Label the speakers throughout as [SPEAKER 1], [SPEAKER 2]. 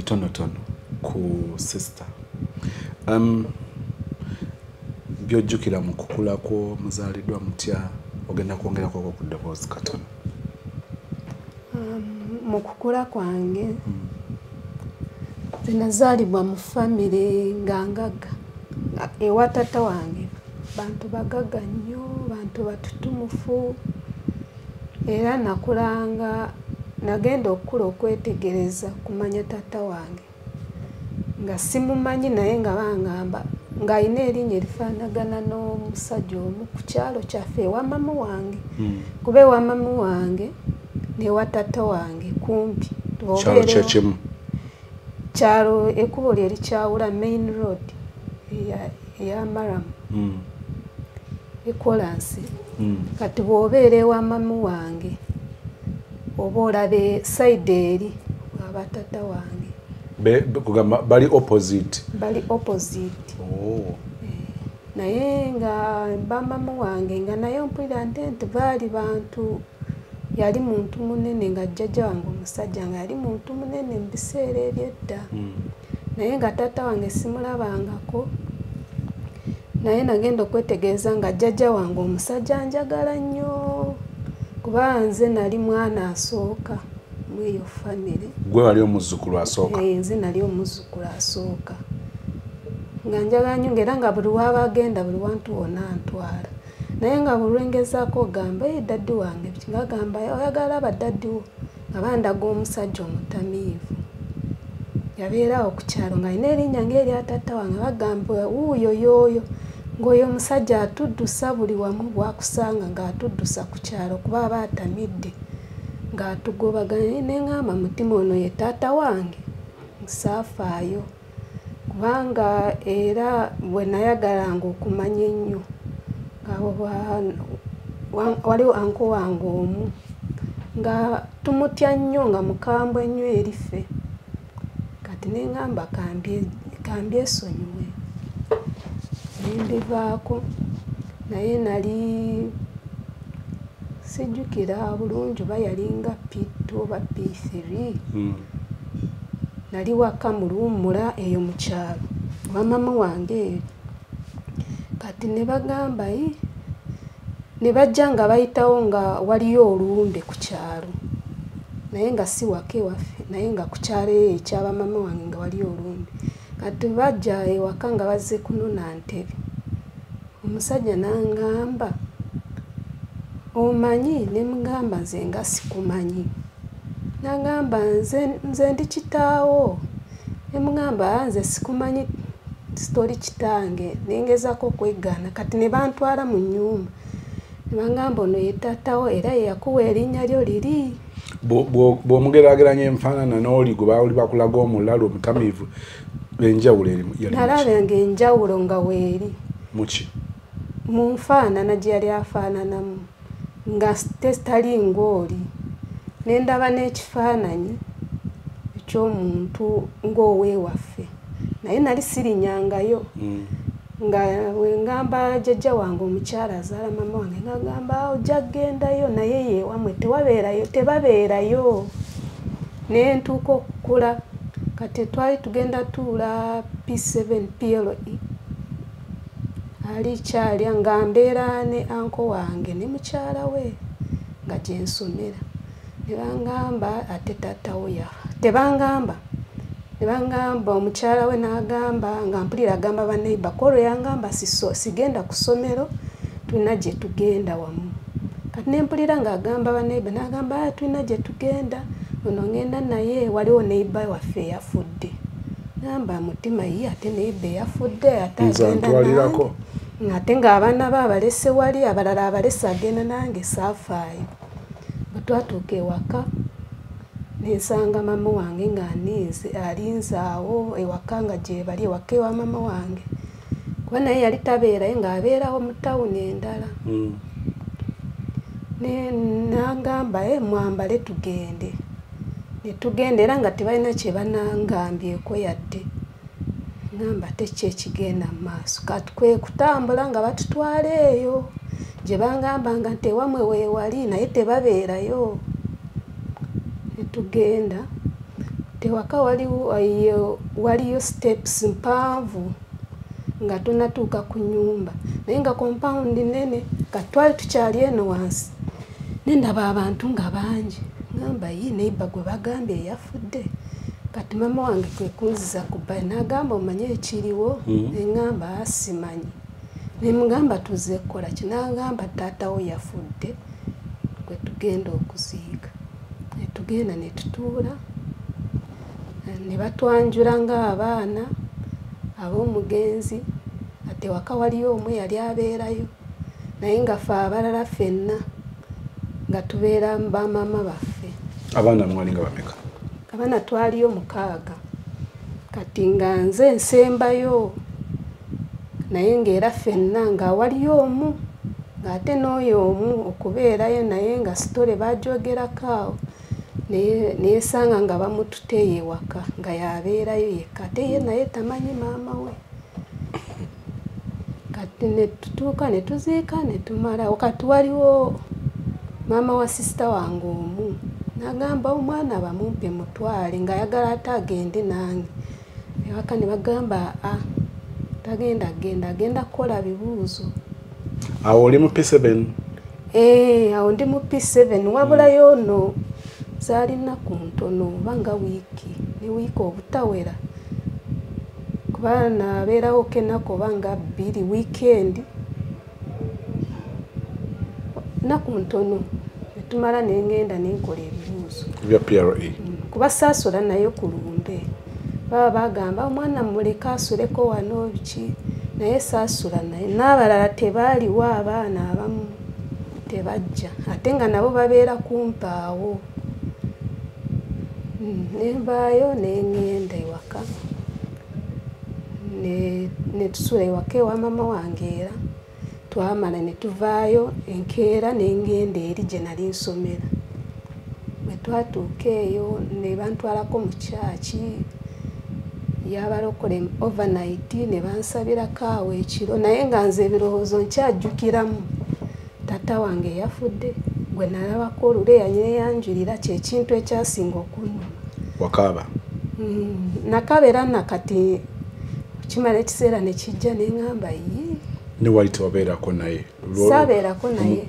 [SPEAKER 1] Ebitonotono ku sister, byojjukira mu kukula kwo, muzaaliddwa mutya? Ogenda kwongerako ku ddoboozi katono.
[SPEAKER 2] Mu kukula kwange, nze nazaalibwa mu famire nga ngagga. Ewa tata wange bantu bagagga nnyo, bantu batutumufu. Era nakulanga, nagenda okukula okwetegereza kumanya tata wange nga simumanyi, naye nga bangamba ng'alina erinnya erifaanagana n'omusajja omu ku kyalo kyaffe ewa mama wange, kuba ewa mama wange newa tata wange kumpi.
[SPEAKER 1] Kyalo kyekimu?
[SPEAKER 2] Kyalo, ekkubo lye likyawula, main road eya murram, ekolansi. Kati bw'obeera ewa mama wange, oba olaba side eri aba tata wange.
[SPEAKER 1] Kugamba bali opposite?
[SPEAKER 2] Bali opposite.
[SPEAKER 1] Oh.
[SPEAKER 2] Naye nga bamama wange nga naye mpulira nte nti baali bantu, yali muntu munene, nga jjajja wange omusajja nga yali muntu munene mu biseera ebyedda. Naye nga taata wange simulabangako, naye nagenda okwetegereza nga jjajja wange omusajja njagala nnyo, kuba nze nali mwana asooka mu eyo famire.
[SPEAKER 1] Gwe wali omuzzukulu asooka?
[SPEAKER 2] Nze nali omuzzukulu asooka, nga njagala nnyo, ngaera nga buli waba agenda, buli wantu wonna antwala. Naye nga buli lwengezaako ogamba, "Ee, daddy wange," ngagamba, "Oyagala aba daddy wo?" Nga bandaga omusajja omutamiivu yabeerawo ku kyalo ng'alina erinnya ng'erya taata wange. Bagamba, "Wuuyo y'oyo," ng'oyo omusajja atuddusa buli wamu bwakusanga, ng'atuddusa ku kyalo kuba aba atamidde, ng'atugobaganya. Neŋŋamba, "Mutima, ono ye taata wange?" Nsaafaayo, kubanga era bwe nayagalanga okumanya ennyo nga waliwo uncle wange omu nga tumutya nnyo, nga mukambwe nnyo eri ffe. Kati neŋŋamba kambyesonyiwe, nembivaako. Naye nali sijjukira bulungi oba yalinga P2 oba P3. Nali waka mu luwummula eyo mu kyalo wa mama wange eyo. Kati ne bagamba, ne bajja nga bayitawo nga waliyo olumbe ku kyalo, naye nga si waka ewaffe, naye nga ku kyalo eyo ekyabamama wange nga waliyo olumbe. Kati bajja ewaka nga bazze kunona ntebe. Omusajja n'angamba, "Omanyi?" Ne mugamba, "Nze nga sikumanyi." N'angamba, "Nze ndi kitaawo." Ne mugamba, "Nze sikumanyi, toli kitange." Nengezaako okwegaana. Kati ne bantwala mu nnyumba, ne bangamba, "Ono ye taatawo, era ye yakuwa erinnya lyo liri."
[SPEAKER 1] Bw'omugeraageranya enfaanana n'oli gwe baali bakulaga omulalu omutamiivu, enjawulo eri yali muki?
[SPEAKER 2] Nalaba nga enjawulo nga weeri.
[SPEAKER 1] Muki?
[SPEAKER 2] Mu nfaanana gye yali afaananamu nga tali ng'oli. Ne ndaba n'ekifaananyi eky'omuntu ng'oweewaffe, naye nali sirinyangayo. Nga bwe ngamba jjajja wange omukyala azaala mama wange, ngagamba, "Ojja kgendayo, naye yeewamwe tewabeerayo, tebabeerayo." Ne ntuuka okukula. Kati twali tugenda tuula P7 PLE, ali kyalya nga mbeera ne uncle wange ne mukyala we nga gye nsomera. Ne bangamba, "Ate taatawo yafa?" Tebangamba, ne bangamba omukyala we n'agamba nga mpulira agamba banneighbour kwolwo yangamba sigenda ku ssomero, tulina gye tugenda wamu. Kati ne mpulira ng'agamba banneighbour, n'agamba, "Ah, tulina gye tugenda, ono ngenda naye, waliwo neighbour waffe eyafudde." Namba, "Mutima, ye ate neighbour eyafudde ate
[SPEAKER 1] Nze
[SPEAKER 2] agenda
[SPEAKER 1] antwalirako.
[SPEAKER 2] nange?" Ate ng'abaana be abalese wali, abalala abalese, agenda nange? Saafaayo. Bwe twatuuka ewaka, nensanga mama wange ng'aninze, alinze awo ewaka nga gye bali ewaka ewa mama wange, kuba naye yali tabeerayo, ng'abeerawo mu tawuni endala. Ne nagamba, "E, mwambale tugende." Ne tugenda, era nga tebalina kye banangambyeko yadde. Ngamba, "Teki ekigenda mu maaso?" Kati kwe kutambula nga batutwala eyo gye bangambanga nti ewamwe weewali, naye tebabeerayo. Ne tugenda. Tewaka waliyo steps mpanvu nga tonatuuka ku nyumba, naye nga compound nene. Katwali tukyali eno wansi, nendaba abantu nga bangi, ngamba ye neighbor gwe bagambye eyafudde. Kati mama wange kwe kunziza ku bbali n'agamba omanye ekiriwo, neŋŋamba asimanyi, nemugamba tuzze kukola ki, n'agamba taatawo yafudde gwe tugenda okuziika. Netugenda ne tutuula ne batwanjula ng'abaana ab'omugenzi. Ate waka waliyo omu yali abeerayo, naye nga ffe abalala ffenna nga tubeera bamaama baffe.
[SPEAKER 1] Abaana mwali nga bameka?
[SPEAKER 2] Abaana twaliyo 6. Kati nga nze nsembayo, naye ng'era ffenna nga waliyo omu, ng'ate n'oyo omu okubeerayo naye nga sitole baajogerako awo, neyesanga nga bamututeeyo ewaka nga yabeerayo yekka, ate ye naye tamanyi maama we. Kati ne tutuuka ne tuziika ne tumalawo. Kati waliwo maama wa sisita wange omu n'agamba omwana bamumpe mutwale, ng'ayagala ate agende nange ewaka. Ne bagamba a tagenda genda, agenda kukola bibuuzo.
[SPEAKER 1] Awo oli mu P7?
[SPEAKER 2] Awo ndi mu P7. Wabulayo ono zaali nnaku ntono oba nga wiiki ne wiiki obutawera, kuba nabeerawo ennaku oba nga 2 weekend, nnaku ntono netumala nengenda nenkola ebibuuzo
[SPEAKER 1] bya PRE.
[SPEAKER 2] Kuba saasula nayo ku lumbe, baba bagamba omwana muleke asuleko wano biki, naye saasula naye. N'abalala tebaaliwo, abaana abamu tebajja, ate nga nabo babeera kumpaawo. Nenvaayo nengenda ewaka, netusula ewaka ewa mama wange. Era twamala ne tuvaayo enkeera nengenda eri gye nali nsomera. Bwe twatuuka eyo ne bantwalako mu kyaki y'abalokole overnight, ne bansabirako awo ekiro, naye nga nze ebirowoozo nkyajjukiramu taata wange eyafudde gwe nalabako olule yanyeyanjulira, kyekintu ekyasinga okunnuma.
[SPEAKER 1] Wakaaba?
[SPEAKER 2] Nakaaba era nakati kimala ekiseera ne kijja ne ŋŋamba ye.
[SPEAKER 1] Ne wali tewabeerako naye?
[SPEAKER 2] Saabeerako naye.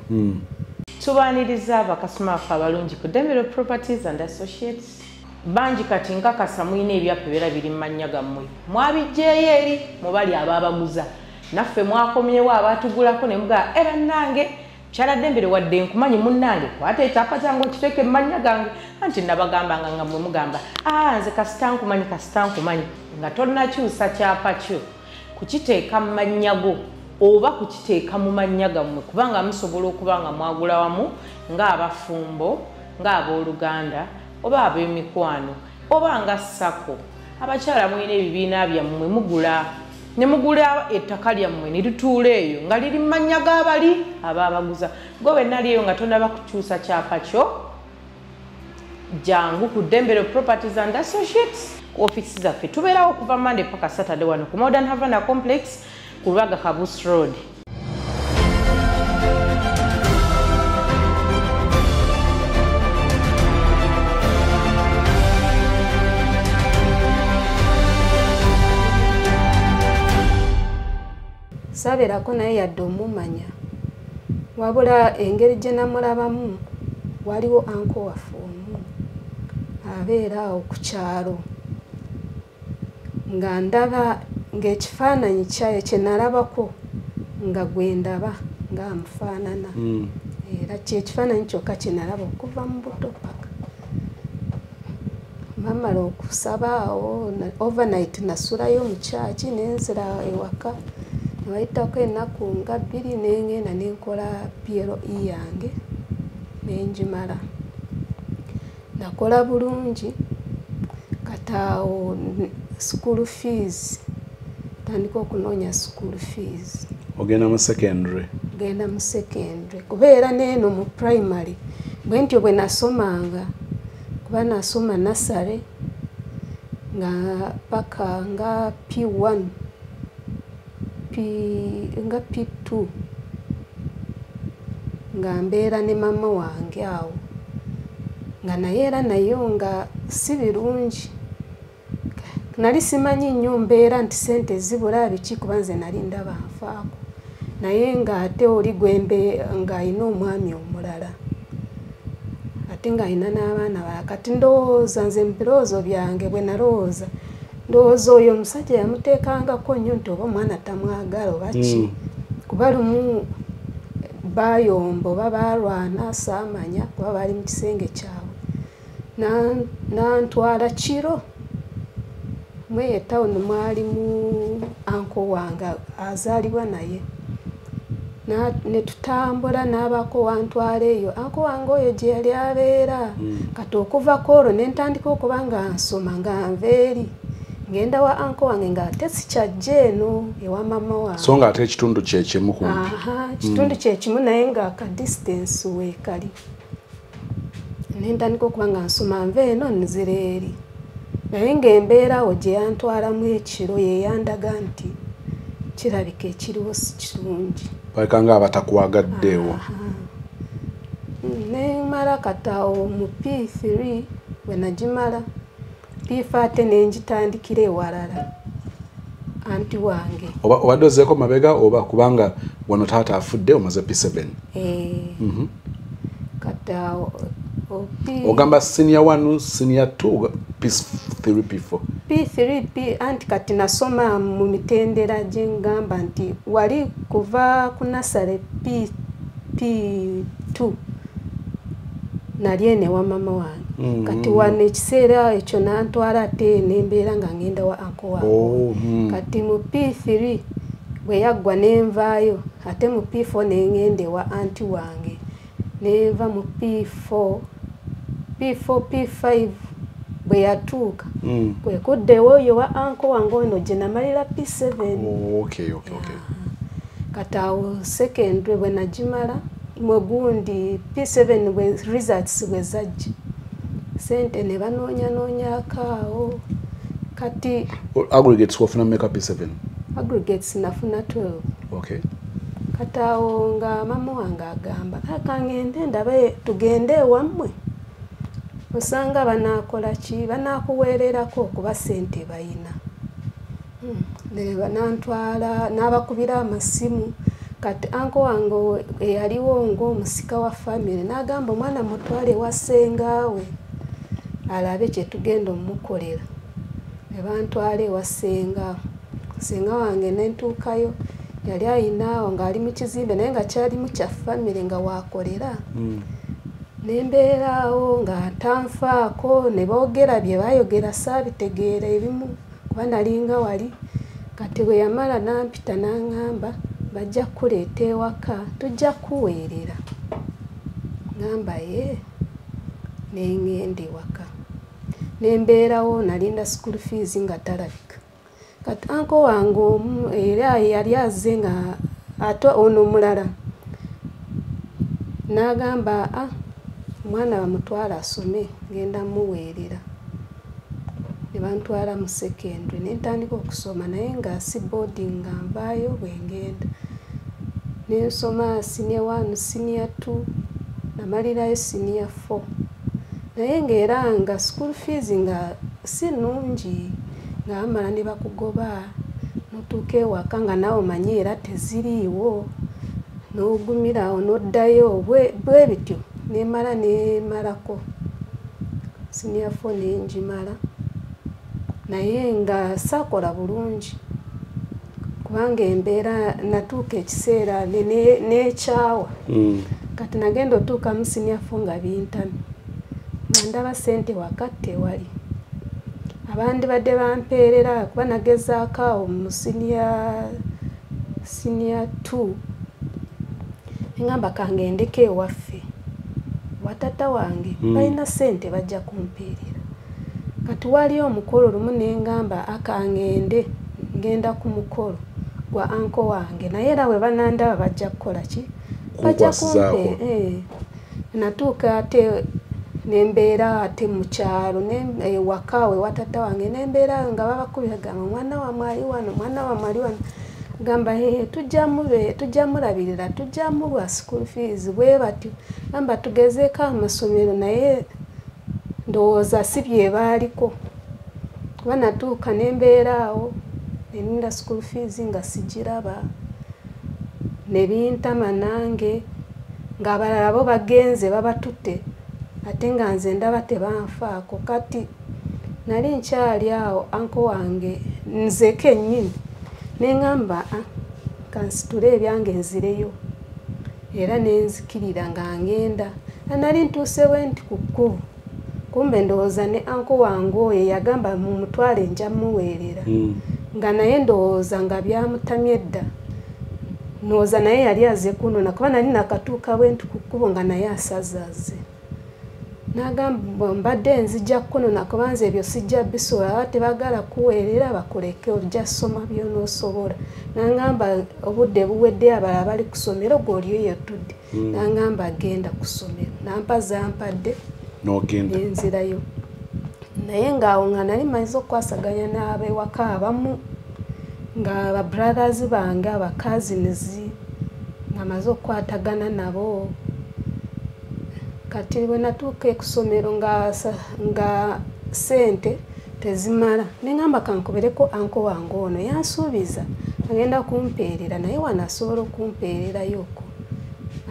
[SPEAKER 3] Tubaaniriza abakasoma baffe abalungi ku Dembere Properties and Associates. Bangi kati nkakasa mulina ebyapa ebibeera biri mu mannya gammwe, mwabiggyeeyo eri mubali abaabaguza, naffe mwakomyewo abaatugulako ne mugamba era nnange Mukyala Dembere wadde nkumanyi munnange, kwata ekyapa kyange okiteeke mu mannya gange. Anti nabagambanga nga mmwe mugamba nze kasita nkumanyi, kasita nkumanyi, nga tonnakyusa kyapa kyo kukiteeka mu mannya go oba kukiteeka mu mannya gammwe, kubanga musobola okuba nga mwagula wamu ng'abafumbo, ng'abooluganda oba ab'emikwano oba nga SACCO. Abakyala mulina ebibiina byammwe, mugula ne mugula ettaka lyammwe ne lituula eyo nga liri mu mannya g'abali abaabaguza. Gwe wenna eyo nga tonnaba kukyusa kyapa kyo, jangu ku Dembere Properties and Associates. Ku ofiisi zaffe tubeerawo okuva Monday paka Saturday wano ku Modern Havana Complex ku Lwaga Kabus Road.
[SPEAKER 2] Saabeerako naye yadde omumanya, wabula engeri gye namulabamu waliwo anko waffe omu abeera awo ku kyalo, nga ndaba ng'ekifaananyi kyayo kye nalabako nga gwe ndaba ng'amufaanana. Era kyekifaananyi kyokka kye nalaba okuva mu buto paka bamala okusaba awo. Overnight nasulayo mu kyaki nenzira ewaka, ne bayitako ennaku nga 2 nengenda nenkola PLE yange nenjimala. Nakola bulungi. Kati awo school fees, tandika okunoonya school fees.
[SPEAKER 1] Ogenda mu secondary?
[SPEAKER 2] Genda mu secondary, kubeera neeno mu primary bwe ntyo bwe nasomanga, kuba nasoma nursery nga paka nga P1 nga P2 nga mbeera ne mama wange awo, nga naye era nayo nga si birungi. Nali simanyi nnyo mbeera nti sente zibula biki, kuba nze nali ndaba nfaako, naye ng'ate oli gwembe ng'alina omwami omulala, ate ng'alina n'abaana balala. Kati ndowooza nze mu birowoozo byange bwe nalowooza, ndowooza oyo omusajja yamuteekangako nnyo nti oba omwana tamwagala oba ki, kuba lumu bayomba oba baalwana saamanya, kuba baali mu kisenge kyabwe. Nantwala kiro mweyo tawuni, mwalimu anko wange azaalibwa naye, ne tutambula n'abaako wantwala eyo anko wange oyo gye yali abeera. Kati okuvako olwo ne ntandika okuba nga nsoma nga nva eri ngenda wa anko wange, ng'ate sikyajja eno ewa mama wange.
[SPEAKER 1] So ng'ate ekitundu kye kimu kumpi.
[SPEAKER 2] Kitundu kye kimu, naye nga ka distance weekali. Ne ntandika okuba nga nsoma nva eno nzira eri, naye ng'embeera awo gye yantwalamu ekiro ye yandaga nti kirabika ekiriwo si kirungi.
[SPEAKER 1] Baleka nga abatakwagaddeewo.
[SPEAKER 2] Nemala kati awo mu P3 bwe nagimala, P4 ate ne ngitandikira ewalala anti wange.
[SPEAKER 1] Oba obadde ozzeeko mabega oba kubanga wano taata afudde omaze P7.
[SPEAKER 2] Kati awo
[SPEAKER 1] ogamba senior 1, senior 2, P3, P4.
[SPEAKER 2] P3, P anti kati nasoma mu mitendera gye ngamba nti wali kuva ku nasale P2 nali eno ewa mama wange. Kati wano ekiseera ekyo nantwala ate nembeera nga ngenda wa anko wange. Kati mu P3 bwe yaggwa nenvaayo, ate mu P4 nengenda ewa anti wange, nenva mu P4, P5 bwe yatuuka kwe kudda oyo wa anko wange ono gye namalira P7.
[SPEAKER 1] Okay.
[SPEAKER 2] Kati awo secondary bwe nagimala mwegundi P7 bwe results bwe zajja, sente ne banoonyanoonyako awo. Kati
[SPEAKER 1] aggregates wafuna mmeka P7?
[SPEAKER 2] Aggregates nafuna 12.
[SPEAKER 1] Okay.
[SPEAKER 2] Kati awo nga mama wange agamba akangende ndabe tugende ewammwe, osanga banaakola ki, banaakuweererako kuba sente bayina. Nantwala n'abakubira amasimu. Kati anko wange eyaliwo ng'omusika wa famire n'agamba omwana mutwale ewa ssengaawe alabe kye tugenda omukolera. Ne bantwala ewa ssenga, ssenga wange ne ntuukayo, yali ayina ng'ali mu kizimbe naye nga kyalimu kya famire nga waakolera. Ne mbeera awo nga tanfaako, ne boogera bye baayogera saabitegeera ebimu kuba nalinga wali. Kati bwe yamala n'ampita n'aŋŋamba bajja kukuleeta ewaka tujja kuweerera. Ŋŋamba ye, ne ŋŋenda ewaka. Ne mbeerawo nalinda school fees nga talabika. Kati anko wange omu era yali azze nga ate ono omulala n'agamba omwana bamutwale asome ngenda muweerera. Ne bantwala mu secondary ne ntandika okusoma, naye nga si boarding nga nvaayo bwe ngenda. Ne nsoma senior 1, senior 2, namalirayo senior 4. Naye ng'era nga school fees nga si nnungi, nga bamala ne bakugoba n'otuuka ewaka nga naawe omanyi era teziriiwo, n'ogumira awo n'oddayo bwe bityo. Nemala nemalako senior 4 ne ngimala, naye nga saakola bulungi kubanga embeera natuuka ekiseera n'ekyawa. Kati nagenda otuuka mu senior 4 nga bintamye, nga ndaba ssente waka tewali. Abandi badde bampeerera kuba nagezaako awo mu senior 2, ngamba kangendeko ewaffe wa taata wange balina ssente bajja kumpeerera. Kati waliyo omukolo lumu ne ngamba akangende ngenda ku mukolo gwa anko wange, naye era bwe banandaba bajja kukola ki, bajja kumpe. Natuuka ate nembeera ate mu kyalo ewaka we wa taata wange, nembeera nga babakubira gamba omwana wammwe ali wano, omwana wammwe ali wano. Gamba tujja mulabirira, tujja muwa school fees bwe batyo. Gamba tugezeeko amasomero, naye ndowooza si bye baaliko. Kuba natuuka ne mbeera awo ne nninda school fees nga sigiraba, ne bintama nange ng'abalala bo bagenze babatutte ate nga nze ndaba tebanfaako. Kati nali nkyali awo anko wange nze kennyini ne ŋŋamba kansitule ebyange nzireyo, era ne nzikirira nga ngenda. Nali ntuuse bwe nti ku kkubo, kumbe ndowooza ne anko wange oyo yagamba mumutwale nja mmuweerera, nga naye ndowooza nga byamutamye dda, ndowooza naye yali azze kunona kuba nali nakatuuka bwe nti ku kkubo nga naye asazaaze. N'agamba mbadde nzija kunona kuba nze ebyo sijja bisobola, aba tebaagala kuweerera bakuleke ojja ssoma by'onoosobola. N'angamba obudde buwedde abalala bali ku ssomero ggwe oli eyo otudde. N'angamba genda ku ssomero, n'ampa zampadde
[SPEAKER 1] n'ogenda
[SPEAKER 2] nenzirayo. Naye ng'awo nga nali mmaze okukwasaganya n'ab'ewaka abamu nga ba brothers bange aba cousins nga mmaze okukwatagana nabo. Kati bwe natuuka ku ssomero nga ssente tezimala, ne ŋŋamba kankubereko anko wange ono yansuubiza agenda kumpeerera, naye wano asobola okumpeererayoko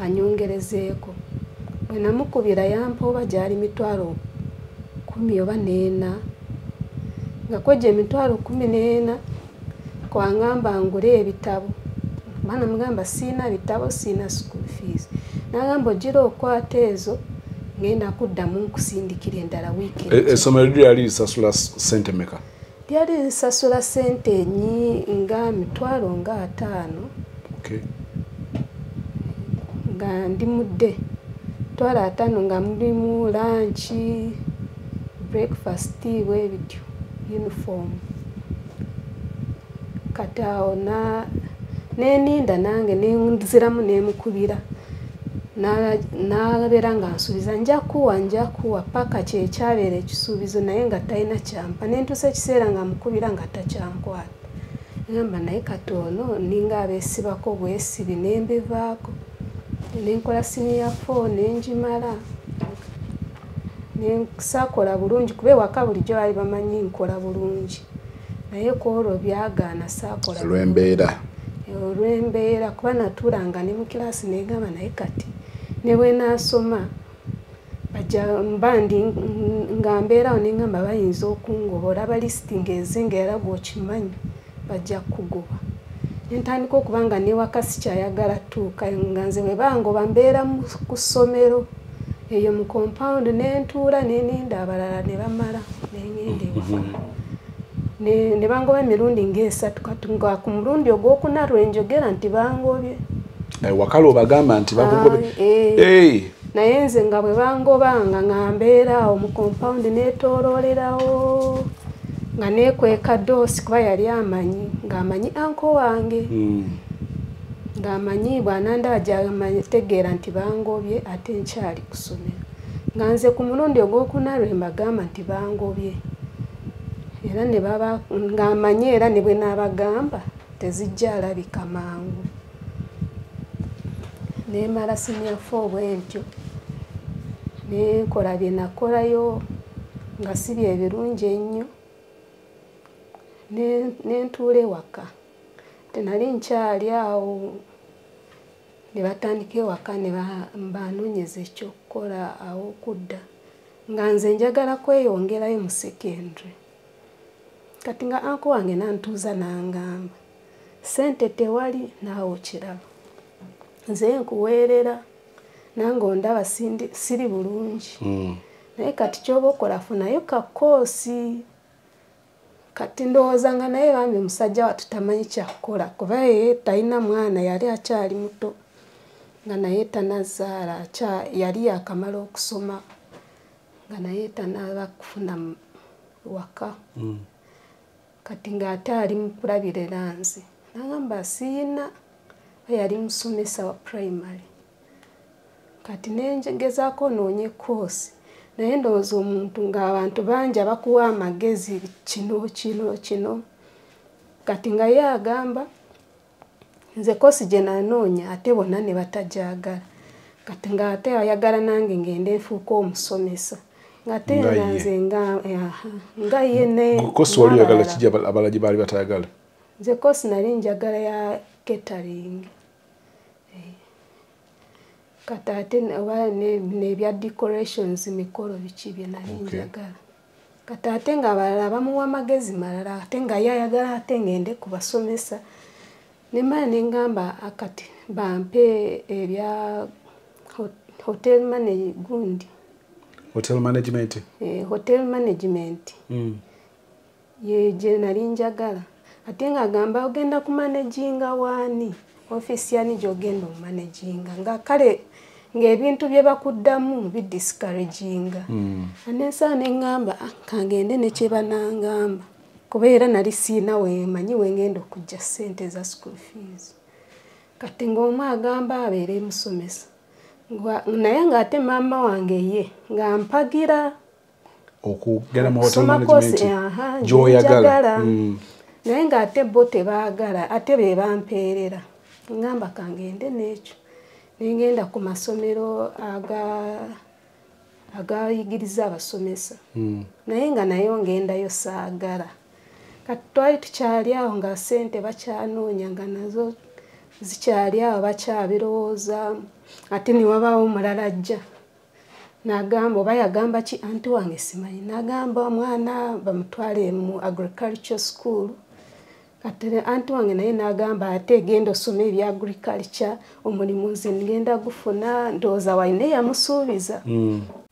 [SPEAKER 2] anyongerezeeko. Bwe namukubira yampa oba gyali 100,000 oba 4, nga kwegyo 14,000 kwangamba ngule ebitabo. Maana mugamba siina bitabo, siina school fees. N'agamba ogira okwata ezo ngenda kuddamu nkusindikira endala wiiki.
[SPEAKER 1] Essomero lyali lisasula ssente mmeka?
[SPEAKER 2] Lyali lisasula ssente nga 50,000.
[SPEAKER 1] Okay.
[SPEAKER 2] Nga ndi mudde 50,000 nga mulimu lunch, breakfast bwe bityo, uniform. Kati awo neninda nange nenziramu nemukubira, n'abeera nga nsuubiza nja kuwa paka kyekyabeera ekisuubizo, naye nga talina kyampa. Ne ntuusa ekiseera nga mukubira nga takyankwata. Ngamba naye kati ono ninga abeesibako bwesibi ne mbivaako. Ne nkola senior 4 ne ngimala. Ne saakola bulungi kuba ewaka bulijjo baali bamanyi nkola bulungi, naye ku olwo byagaana saakola
[SPEAKER 1] olw'embeera.
[SPEAKER 2] Olw'embeera kuba natuulanga ne mu kiraasi ne ngamba naye kati ne bwe naasoma bajja mba ndi nga mbeerawo ne ngamba bayinza okungoba, olaba lisiti ng'ezinga era gw'okimanyi bajja kukugoba. Ne ntandika okuba nga newaka sikyayagala ttuuka, nga nze bwe bangoba mbeera ku ssomero eyo mu compound ne ntuula ne nninda abalala ne bamala ne ngenda ewaka. Ne bangoba emirundi ng'esatu, kati nga ku mulundi ogwokuna lwe njogera nti bangobye.
[SPEAKER 1] Ewaka lw'obagamba nti bakugobye?
[SPEAKER 2] Naye nze nga bwe bangobanga nga mbeera awo mu compound neetooloolerawo nga neekweka doosi kuba yali amanyi, ng'amanyi anko wange, ng'amanyi bw'anandaba gy'ategeera nti bangobye ate nkyali ku ssomero. Nga nze ku mulundi ogwokuna lwe mbagamba nti bangobye, era ne baba ng'amanyi era ne bwe naabagamba tezijja alabika mangu. Nemala senior 4 bwe ntyo ne nkola bye nakolayo nga si bye birungi ennyo, ne ntuula ewaka. Tenali nkyali awo ne batandika ewaka ne banoonyeza ekyokukola awo okudda, nga nze njagala kweyongerayo mu secondary. Kati nga anko wange n'antuuza n'angamba ssente tewali naawe okiraba, nze nkuweerera nange ondaba siri bulungi, naye kati ky'oba okola funayo kakoosi. Kati ndowooza nga naye bambi musajja wattu tamanyi kyakukola kuba ye talina mwana, yali akyali muto nga naye tanazaala, yali yakamala okusoma nga naye tanaba kufuna waka. Kati ng'ate ali mu kulabirira nze. N'angamba siyina, yali musomesa wa primary. Kati ne ngezaako noonye koosi, naye ndowooza omuntu ng'abantu bangi abakuwa amagezi kino kino kino. Kati nga ye agamba nze koosi gye nanoonya ate bonna ne batagyagala. Kati ng'ate ayagala nange ngende nfuuke omusomesa, Ngate nze nga ye ne
[SPEAKER 1] kosi wali oyagala kiji abalala gye baali batayagala?
[SPEAKER 2] Nze kosi nali njagala ya catering. Kati ate n'ebya decorations, mikolo biki bye nali njagala. Kati ate nga abalala bamuwa amagezi malala, ate nga ye ayagala ate ngende kubasomesa. Nemala ne ngamba akati bampe ebya hotel gundi.
[SPEAKER 1] Hotel management?
[SPEAKER 2] Hotel management. Ye gye nali njagala. Ate nga agamba ogenda kumanaginga waani? Ofiisi yani gy'ogenda omanaginga? Nga kale ng'ebintu bye bakuddamu bidiscouraginga. Anensa ne ŋŋamba kangende ne kye banangamba. Kuba era nali siina wemanyi wengenda okujja ssente za school fees. Kati ng'omu agamba abeere musomesa. Naye ng'ate maama wange ye nga mpagira
[SPEAKER 1] okugenda mu hotel management gy'oyagala.
[SPEAKER 2] Naye ng'ate bo tebaagala, ate be bampeerera. Ngamba kangende n'ekyo. Nengenda ku masomero agayigiriza abasomesa. Naye nga nayo ngendayo saagala. Kati twali tukyali awo nga ssente bakyanoonya, nga nazo zikyali awo bakyabirowooza. Ate ne wabaawo omulala ajja n'agamba, oba yagamba ki anti wange simanyi, n'agamba omwana bamutwale mu agriculture school. Kati anti wange naye n'agamba ate genda osome ebya agriculture, omulimu nze ngenda gufuna, ndowooza walina yamusuubiza.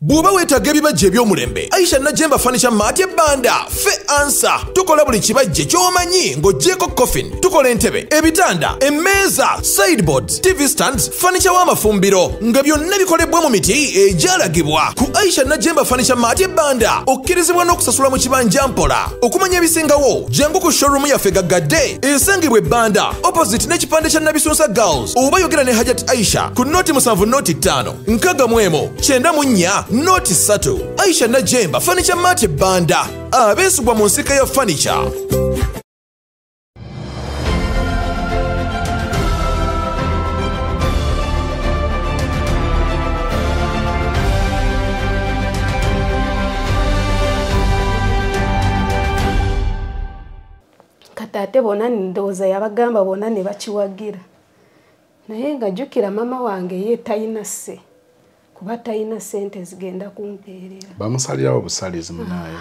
[SPEAKER 4] Bw'oba weetaaga ebibajje eby'omulembe, Aisha Najemba Furniture Mart ebbanda fe ansa. Tukola buli kibajje ky'omanyi ng'oggyeko coffin. Tukola entebe, ebitanda, emmeeza, sideboards, TV stands, furniture w'amafumbiro nga byonna bikolebwa mu miti egyalagibwa. Ku Aisha Najemba Furniture Mart ebbanda okkirizibwa n'okusasula mu kibanja mpola. Okumanya ebisingawo, jangu ku showroom yaffe gaggadde esangibwa ebbanda opposite n'ekipande kya Nabisunsa Girls, oba yogera ne Hajat Aisha ku 07 05 61 94 03. Aisha Najemba Furniture Mart ebbanda, abeesigwa mu nsika ya furniture.
[SPEAKER 2] Kati ate bonna ndowooza yabagamba bonna ne bakiwagira. Naye nga jjukira maama wange ye talina sse, kuba talina ssente zigenda kumpeerera.
[SPEAKER 1] Bamusalirawo busalizi munaayo.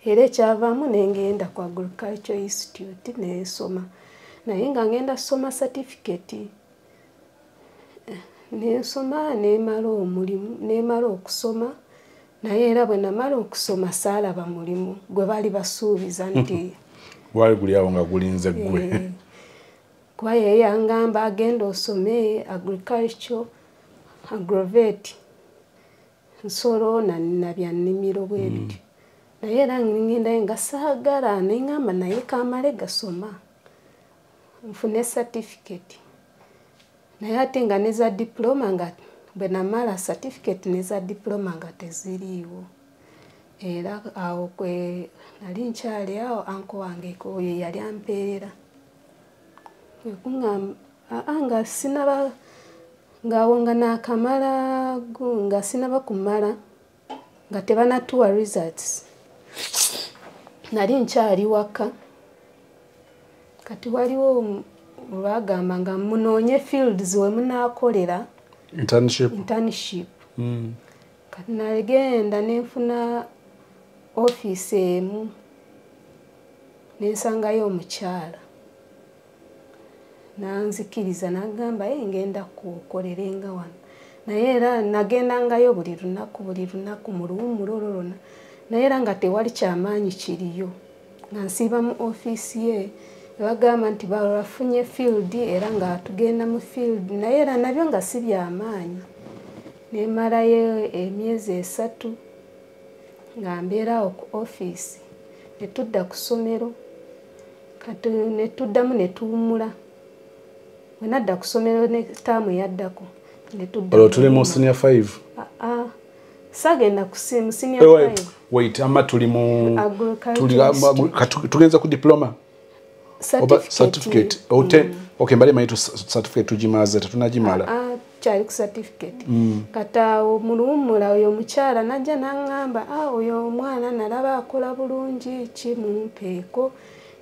[SPEAKER 2] Era ekyavaamu ne ngenda ku Agriculture Institute ne nsoma. Naye nga ngenda ssoma certificate. Ne nsoma nemala omulimu, nemala okusoma. Naye era bwe namala okusoma saalaba mulimu gwe baali basuubiza nti
[SPEAKER 1] gwali guli awo nga gulinze ggwe.
[SPEAKER 2] Kuba ye yangamba agenda osome agriculture, agrovet, nsolo na bya nnimiro bwe bityo. Naye era ngendayo nga saagala, ne ŋŋamba naye kamale gasoma nfune certificate. Naye ate nga neza diploma, nga bwe namala certificate neza diploma nga teziriiwo. Era awo kwe nali nkyali awo, anko wange oyo yali ampeerera. Kuŋŋamba nga sinaba, ng'awo nga naakamala, nga sinaba kumala, nga tebanatuwa results. Nali nkyali waka. Kati waliwo lwagamba nga munoonye fields we munaakolera
[SPEAKER 1] internship.
[SPEAKER 2] Internship. Kati nagenda ne nfuna ofiisi emu, ne nsangayo omukyala. Nanzikiriza n'agamba ye ngenda kukolerenga wano. Naye era nagendangayo buli lunaku, buli lunaku mu luwummula olwo lwonna. Naye era nga tewali kyamaanyi kiriyo. Nga nsiiba mu ofiisi ye, bagamba nti bafunye field, era nga tugenda mu field, naye era nabyo nga si byamaanyi. Nemalayo emyezi 3 nga mbeera awo ku ofiisi. Ne tudda ku ssomero, kati ne tuddamu ne tuwummula. Bwe nadda ku ssomero ne ttaamu yaddako, ne tudda.
[SPEAKER 1] Olwo tuli mu senior 5?
[SPEAKER 2] Saagenda ku senior 5.
[SPEAKER 1] Wait, ama tuli mu tugenza ku diploma? Certificate. Okay, mbali manyi certificate tugimaze, tetunagimala.
[SPEAKER 2] Tukyali ku certificate. Kati awo mu luwummula oyo omukyala najja n'aŋŋamba, oyo omwana nalaba akola bulungi, kimumpeeko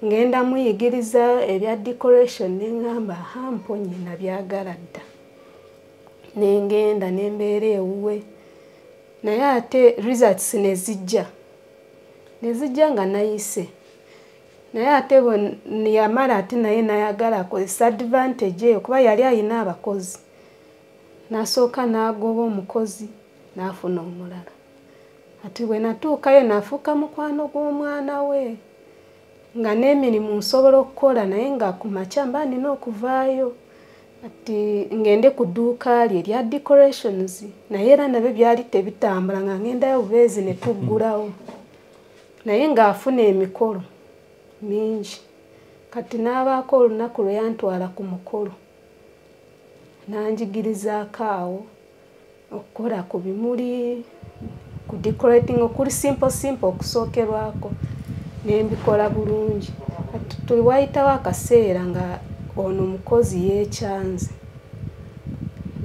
[SPEAKER 2] ngenda muyigiriza ebya decoration. Ne ŋŋamba aha, mponye nabyagala dda. Ne ngenda ne mbeera ewuwe, naye ate results ne zijja nga nayise. Naye ate bwe yamala ate naye nayagala akozesa advantage eyo, kuba yali ayina abakozi. Nasooka n'agoba omukozi n'afuna omulala. Ati bwe natuukayo nafuuka mukwano gw'omwana we, nga n'emirimu nsobola okukola, naye nga ku makya mba nina okuvaayo ati ngende ku dduuka lye erya decorations. Naye era nabyo byali tebitambula, nga ngendayo bubeezi ne tuggulawo, naye ng'afuna emikolo mingi. Kati n'abaako olunaku lwe yantwala ku mukolo, nanjigirizaako awo okukola ku bimuli, ku decorating okuli simple simple okusookerwako, ne mbikola bulungi. Kati wayitawo akaseera nga ono omukozi yeekyanze,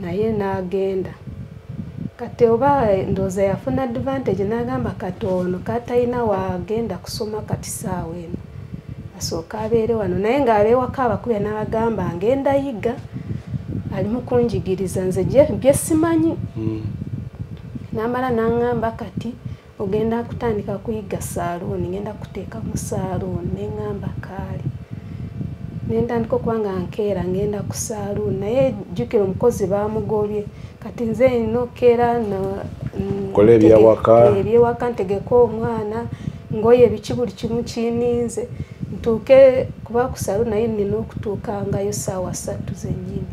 [SPEAKER 2] naye n'agenda. Kati oba ndowooza yafuna advantage, n'agamba kati ono katalina waagenda kusoma kati saawa eno asooka abeere wano. Naye ng'abeewaka abakubya n'abagamba ngenda yiga, alimu kunjigiriza nze bye simanyi. N'amala n'aŋŋamba kati ogenda kutandika kuyiga saaluuni, ngenda kuteeka mu saaluuni. Ne ŋŋamba kaale. Ne ntandika okuba nga nkeera ngenda ku saaluuni, naye jjukira omukozi baamugobye. Kati nze nina okukeera ebyewaka, ntegeke omwana, ngoye biki buli kimu kininze, ntuuke kuba ku saaluuni, naye nina okutuukangayo ssaawa 3 zennyini.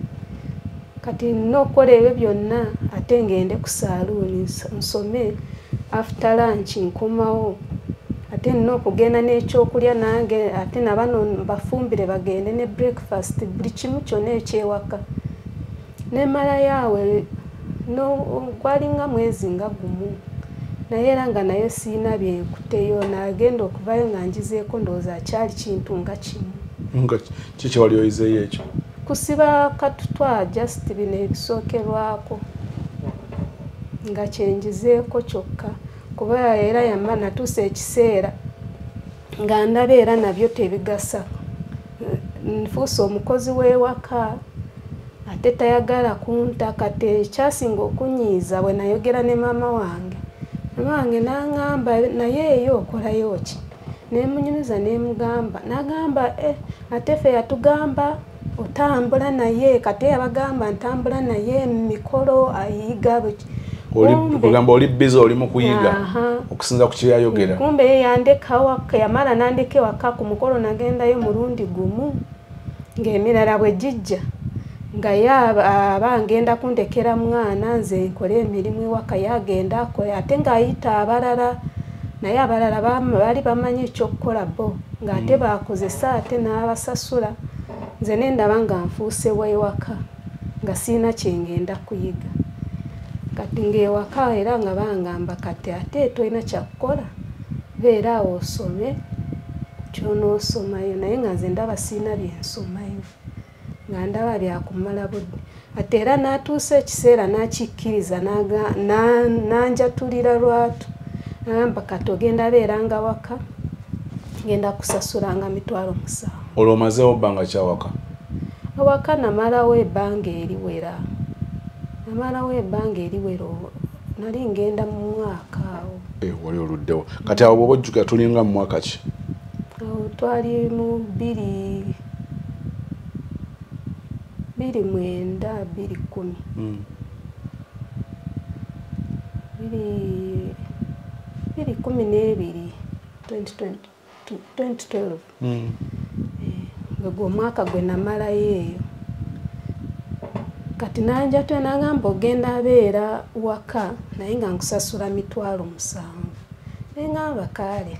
[SPEAKER 2] Kati nina okukola ebyo byonna ate ngende ku saaluuni nsome, after lunch nkomawo, ate nina okugenda n'ekyokulya nange, ate nabano bafumbire bagende ne breakfast, buli kimu kyonna ekyewaka. Nemmalayo awo gwalinga mwezi nga gumu, naye era nga nayo siina bye nkuteyo. Nagenda okuvayo nga njizeeko, ndowooza kyali kintu nga kimu.
[SPEAKER 1] Nga kiki wali oyizeeyo ekyo?
[SPEAKER 2] Kusiba katutwa, just bino ebisookerwako nga kyenjizeeko kyokka, kuba era yamma natuusa ekiseera nga ndaba era nabyo tebigasa. Nfuuse omukozi w'ewaka ate tayagala kunta. Kati ekyasinga okunyiiza bwe nayogera ne maama wange, maama wange n'aŋŋamba naye eyo okolayo ki? Ne munyumiza ne mugamba, n'agamba ate ffe yatugamba otambula naye. Kati yabagamba ntambula naye mu mikolo, ayiga buki.
[SPEAKER 1] Kugamba oli busy, oli mu kuyiga okusinza ku kyeyayogera.
[SPEAKER 2] Kumbe ye yandeka waka, yamala n'andeka ewaka ku mukolo, nagendayo mulundi gumu ng'emirala bwe gijja nga ye aba ngenda kundekera mwana, nze nkole emirimu ewaka, yagenda akole, ate ng'ayita abalala, naye abalala baali bamanyi ekyokukola bo, ng'ate bakozesa ate n'abasasula. Nze ne ndaba nga nfuuse w'ewaka, nga siina kye ngenda kuyiga. Kati ng'ewaka era nga bangamba kati ate tolina kyakukola, beera awo osome ky'onoosomayo. Naye nga nze ndaba siina bye nsomayo, nga ndaba byakumala budde. Ate era n'atuusa ekiseera n'akikkiriza, n'anjatulira lwatu, n'agamba kati ogenda beeranga waka, ngenda kusasulanga 7,000.
[SPEAKER 1] Olwo omazeewo bbanga kyawaka?
[SPEAKER 2] Awaka namalawo ebbanga eriwera, nali ngenda mu mwaka awo.
[SPEAKER 1] Wali oluddewo. Kati awo bw'oba ojjukira tulinga mu mwaka ki?
[SPEAKER 2] Awo twali mu 2009, 2010. 2012, 2012. Gwe omwaka gwe namalayo eyo. Kati nanjatula n'agamba ogenda abeera waka naye nga nkusasula 7,000. Ne ŋŋamba kaale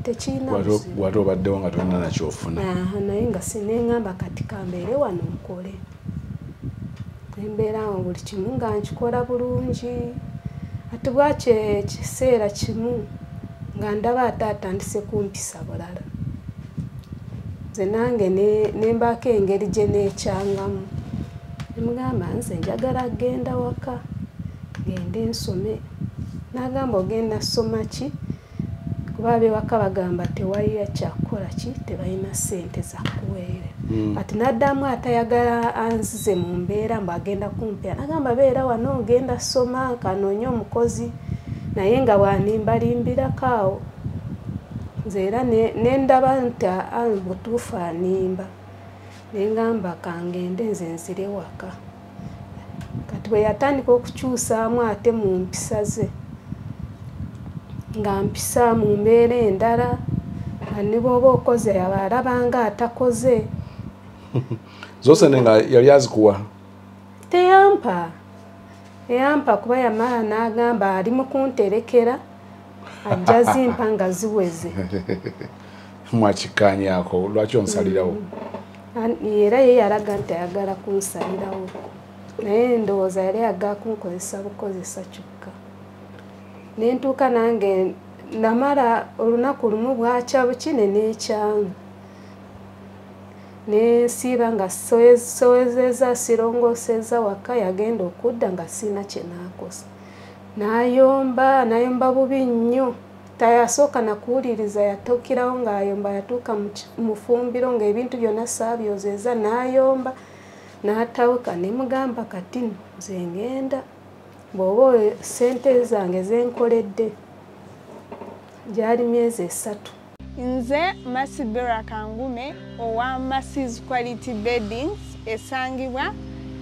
[SPEAKER 2] tekirina buzibu.
[SPEAKER 1] Wate obaddewo nga tolina nakyofuna.
[SPEAKER 2] Naye nga ne ŋŋamba kati kambeere wano nkole. Embeera awo buli kimu nga nkikola bulungi. Ate bwakyo ekiseera kimu nga ndaba ate atandise kumpisa bulala. Nze nange ne mbaako engeri gye neekyangamu. Nemugamba nze njagala genda waka gende nsome. N'agamba ogenda soma ki? Kuba ab'ewaka bagamba tewali kyakukola ki, tebalina ssente za kuweerera. Kati n'addamu atayagala anzize mu mbeera mbu agenda kumpeera. N'agamba beera wano ogenda soma kanoonye omukozi, naye nga bw'animbalimbirako awo. Nze era ne ndaba nti butuufu animba. Ne ngamba kangende nze nzire waka. Kati bwe yatandika okukyusaamu ate mu mpisa ze, nga mpisa mu mbeera endala, nga ne bw'oba okoze aba alaba nga atakoze.
[SPEAKER 1] Zose nga yali azikuwa?
[SPEAKER 2] Teyampa. Teyampa kuba yamala n'agamba ali mu kunterekera, ajja zimpa nga ziweze.
[SPEAKER 1] Mwakikkaanyaako, lwaki onsalirawo?
[SPEAKER 2] Era ye yalaga nti ayagala kunsalirawo. Naye ndowooza yali ayagala kunkozesa bukozesa kyokka. Ne ntuuka nange namala olunaku lumu bwakya buki ne neekyanga. Ne nsiiba nga sowezezza sirongoosezza waka, yagenda okudda nga sirina kye naakosa. N'ayomba, n'ayomba bubi nnyo. Tayasooka na kuwuliriza, yatuukirawo ng'ayomba, yatuuka mu ffumbiro ng'ebintu byonna saabyozezza, n'ayomba, n'atawuka. Ne mugamba kati nze ngenda, bw'oba ssente zange ze nkoledde gyali myezi 3.
[SPEAKER 5] Nze Mercy Bera Kangume owa Mercy's Quality Beddings esangibwa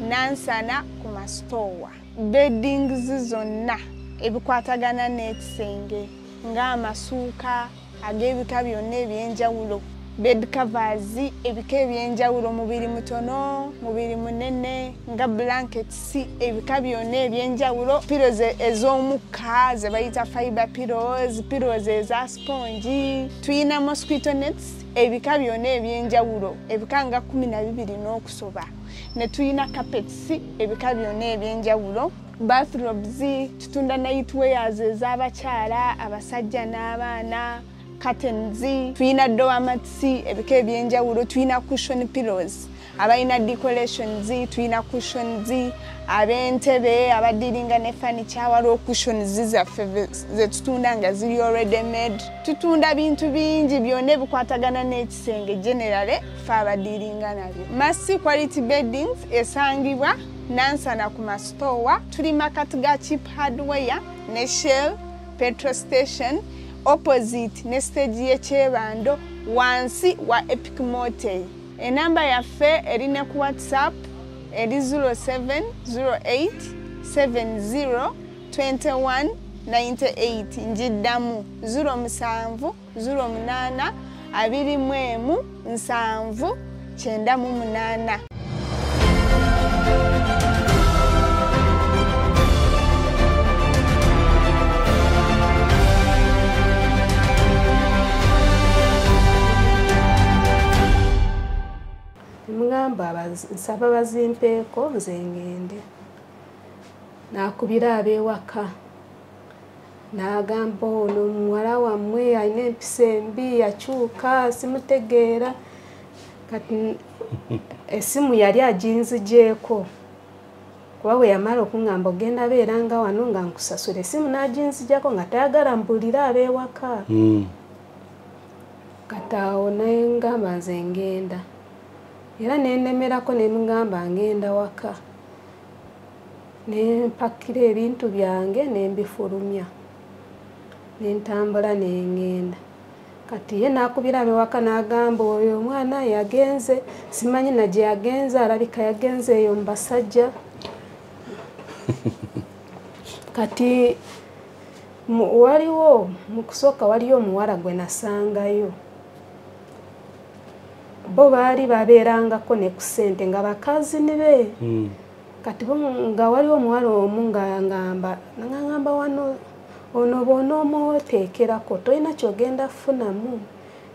[SPEAKER 5] Nansana ku masitowa. Beddings zonna ebikwatagana n'ekisenge ng'amasuuka ag'ebika byonna ebyenjawulo, bed covers ebika ebyenjawulo, mubiri mutono, mubiri munene, nga blankets ebika byonna ebyenjawulo, pillows ez'omukka ze bayita fiber pillows, pillows eza sponge, tuyina mosquito nets ebika byonna ebyenjawulo, ebika nga 12 n'okusoba, ne tuyina carpets ebika byonna ebyenjawulo, bathrobes, tutunda night wears ez'abakyala, abasajja n'abaana, curtains, tuyina doormats ebika ebyenjawulo, tuyina cushion pillows, abalina decorations, tuyina cushions, ab'entebe, abadiringa ne furniture, waliwo cushions zaffe ze tutunda nga ziri already made. Tutunda bintu bingi byonna ebikwatagana n'ekisenge generally ffe abadiringa nabyo. Mercy Quality Beddings esangibwa Nansana ku masitowa, tuli makati ga Cheap Hardware ne Shell petrol station, opposite ne stage y'ekyebando, wansi wa Epic Motel. Enamba yaffe eri ne ku WhatsApp eri 0708 70 21 98. Njiddamu 07 08 21 7 98.
[SPEAKER 2] Mugamba nsaba bazimpeeko nze ngende. N'akubira ab'ewaka n'agamba ono muwala wammwe alina empisa embi, yakyuka, simutegeera. Kati essimu yali aginzigyeko, kuba bwe yamala okuŋŋamba ogenda beera nga wano nga nkusasula, essimu n'aginzigyako nga tayagala mbulire ab'ewaka. Kati awo ne ngamba nze ngenda. Era ne nnemerako ne mugamba ngenda waka. Ne mpakira ebintu byange ne mbifulumya. Ne ntambula ne ngenda. Kati ye n'akubira ab'ewaka n'agamba oyo omwana yagenze, simanyi na gye yagenze, alabika yagenze eyo mu basajja. Kati waliwo mu kusooka waliyo omuwala gwe nasangayo. Bo baali babeerangako ne ku ssente nga bakazi ne be. Kati bo nga waliwo omuwala omu nga ngamba wano ono bw'onoomuteekerako tolina ky'ogenda kufunamu.